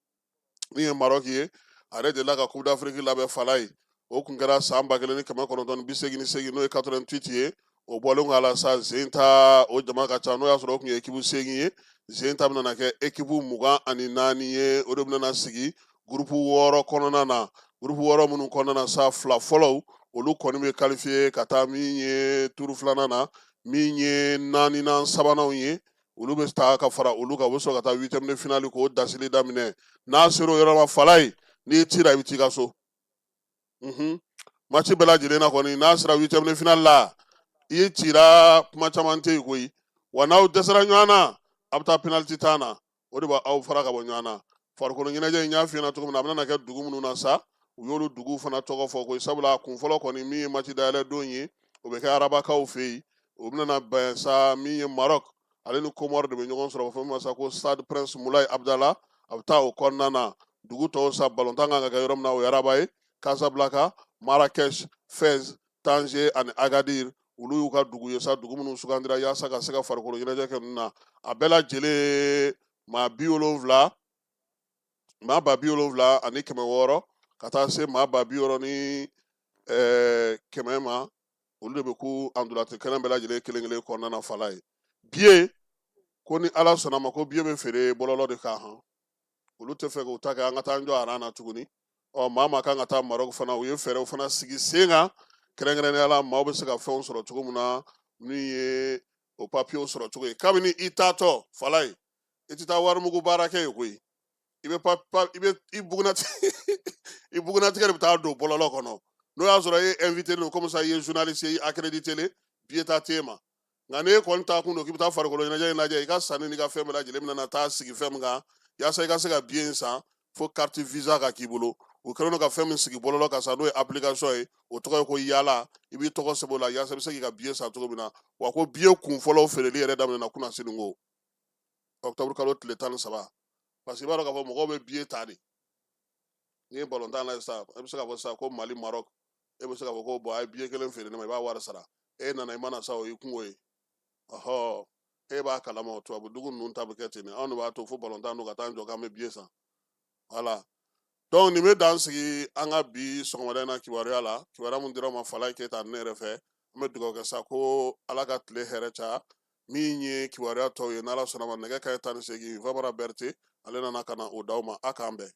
min ye Maroc ye, a yɛrɛ delila ka Coupe d'Afrique labɛn. Falaye, o kun kɛra san 1988, n'o ye 88 ye. O bɔlen kɔ a la sa, zen ta o jama ka ca, n'o y'a sɔrɔ o kun ye ekipu 8 ye, zen ta bɛna kɛ ekipu 24 ye. O de bɛna sigi gurupu 6 kɔnɔna na. Gurupu 6 minnu kɔnɔna na sa, fila fɔlɔw, olu kɔni bɛ qualifié ka taa min ye turu filanan na. Min ye naaninan sabananw ye, olu bɛ taa ka fara olu kan, u bɛ sɔrɔ ka taa huitième de finale k'o dasili daminɛ. N'a sera o yɔrɔ ma, Falaye, n'i cira, i bɛ t'i ka so. Match bɛɛ lajɛlen na kɔni, n'a sera huitième de finale la, i ye cira, kuma caman tɛ yen koyi. Wa n'aw dɛsɛra ɲɔgɔn na, a bɛ taa penalty tan na, o de b'aw fara ka bɔ ɲɔgɔn na. Farikolo ɲɛnajɛ in, y'a f'i ɲɛna cogo min na, a bɛna kɛ dugu minnu na sa, u y'olu duguw fana tɔgɔ fɔ koyi, sabula a kun fɔlɔ kɔni, min ye match dayɛlɛ don ye, o bɛ kɛ Arabakaw fɛ yen. O bɛna bɛn sa, min ye Maroc, ale ni Comore de bɛ ɲɔgɔn sɔrɔ, fɛn min ma sa ko Stade Prince Moulay Abdallah, a bɛ taa o kɔnɔna na. Dugu tɔw sa, balontan kan ka kɛ yɔrɔ min na, o ye Araba ye: Casablanca, Marrakech, Fès, Tanger ani Agadir. Olu y'u ka dugu ye sa, dugu minnu sugandira yaasa ka se ka farikolo ɲɛnajɛ kɛ ninnu na. A bɛɛ lajɛlen maa 70, maa 70,600 ka taa se maa 60,100 ma, olu de bɛ ku andulati kɛnɛ bɛɛ lajɛlen kelen kelen kɔnɔna na. Falaye, billet ko ni Ala sɔnna ma, ko billet bɛ feere bɔlɔlɔ de kan han. Olu tɛ fɛ k'u ta kɛ an ka taa an jɔ aran na tuguni. Ɔ maa maa kan ka taa Maroc fana, u ye fɛɛrɛw fana sigi sen kan, kɛrɛnkɛrɛnnenya la maaw bɛ se ka fɛnw sɔrɔ cogo min na, min ye o papiyew sɔrɔ cogo ye. Kabini i taatɔ, Falaye, i tɛ taa warimugu baara kɛ yen koyi. I bɛ pa i bɛ i bugunatigɛ, i bugunatigɛ de bɛ taa don bɔlɔlɔ kɔnɔ. N'o y'a sɔrɔ e ye invité don, comme ça i ye journaliste ye, i accrédité le, billet ta t'e ma. Nka n'e kɔni taa kun don k'i bɛ taa farikolo ɲɛnajɛ in lajɛ, i ka sanni n'i ka fɛn bɛɛ lajɛlen bɛna taa sigi fɛn min kan, yaasa i ka se ka billet in san, fo carte visa ka k'i bolo. U kɛlen don ka fɛn min sigi bɔlɔlɔ kan sa, n'o ye application ye, o tɔgɔ ye ko Yala. I b'i tɔgɔ sɛbɛn o la yaasa i bɛ se k'i ka billet san cogo min na. Wa ko billet kun fɔlɔ feereli yɛrɛ daminɛna kunasini ko octobre kalo tile 13, parce que i b'a dɔn k'a fɔ mɔgɔw bɛ billet ta de. N'i ye balontan lajɛ sisan, e bɛ se k'a fɔ sisan ko Mali Maroc, e bɛ se k'a fɔ ko bon, a ye billet kelen feere ne ma, i b'a wari sara. E nana, i mana sa, o y'i kungo ye. Ɔhɔ, e b'a kalama, tubabu dugu ninnu ta bɛ kɛ ten de. Anw de b'a to fo balontan don ka taa jɔ k'an bɛ billet san. Voilà, donc nin bɛ dan sigi an ka bi sɔgɔmada in na kibaruya la, kibaruya min dira ma Falaye Keyita ne yɛrɛ fɛ. An bɛ dugawu kɛ sa ko Ala ka tile hɛrɛ caya. Min ye kibaruya tɔw ye, n'Ala sɔnna ma, nɛgɛ kanɲɛ 18, Famara Berete, ale nana ka na o d'aw ma. A k'an bɛn.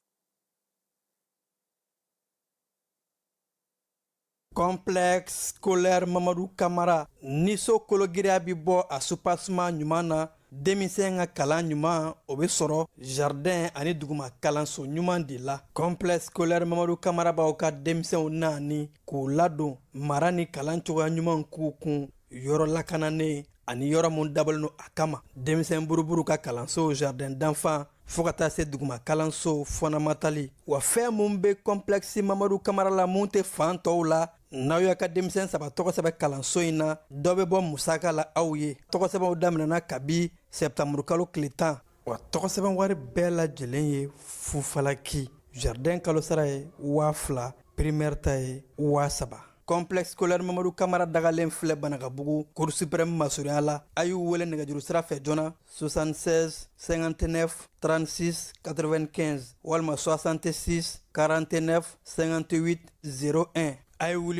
Complexe scolaire Mamadu Kamara ni so kologiriya bɛ bɔ a soubassement ɲuman na, denmisɛn ka kalan ɲuman o bɛ sɔrɔ jardin ani duguma kalanso ɲuman de la. Complexe scolaire Mamadu Kamara b'aw ka denmisɛnw naani k'u ladon mara ni kalan cogoya ɲuman k'u kun yɔrɔ lakananen ani yɔrɔ mun dabɔlen don a kama, denmisɛn buruburu ka kalanso, jardin d'enfants, fo ka taa se duguma kalanso fondamental. Wa fɛn mun bɛ complexe Mamadu Kamara la mun tɛ fan tɔw la, n'aw y'a ka denmisɛn saba tɔgɔ sɛbɛn kalanso in na, dɔ bɛ bɔ musaka la aw ye. Tɔgɔsɛbɛnw daminɛna kabi sɛptanburukalo tile 10. Wa tɔgɔsɛbɛn wari bɛɛ lajɛlen ye fufalaki. Jardin kalosara ye 2000, primaire ta ye 3000. Complexe scolaire Mamadu Kamara dagalen filɛ Banakabugu, Cour suprême masurunya la. A y'u wele nɛgɛjuru sira fɛ joona 76 59 36 95 walima 66 49 58 01. A ye wuli.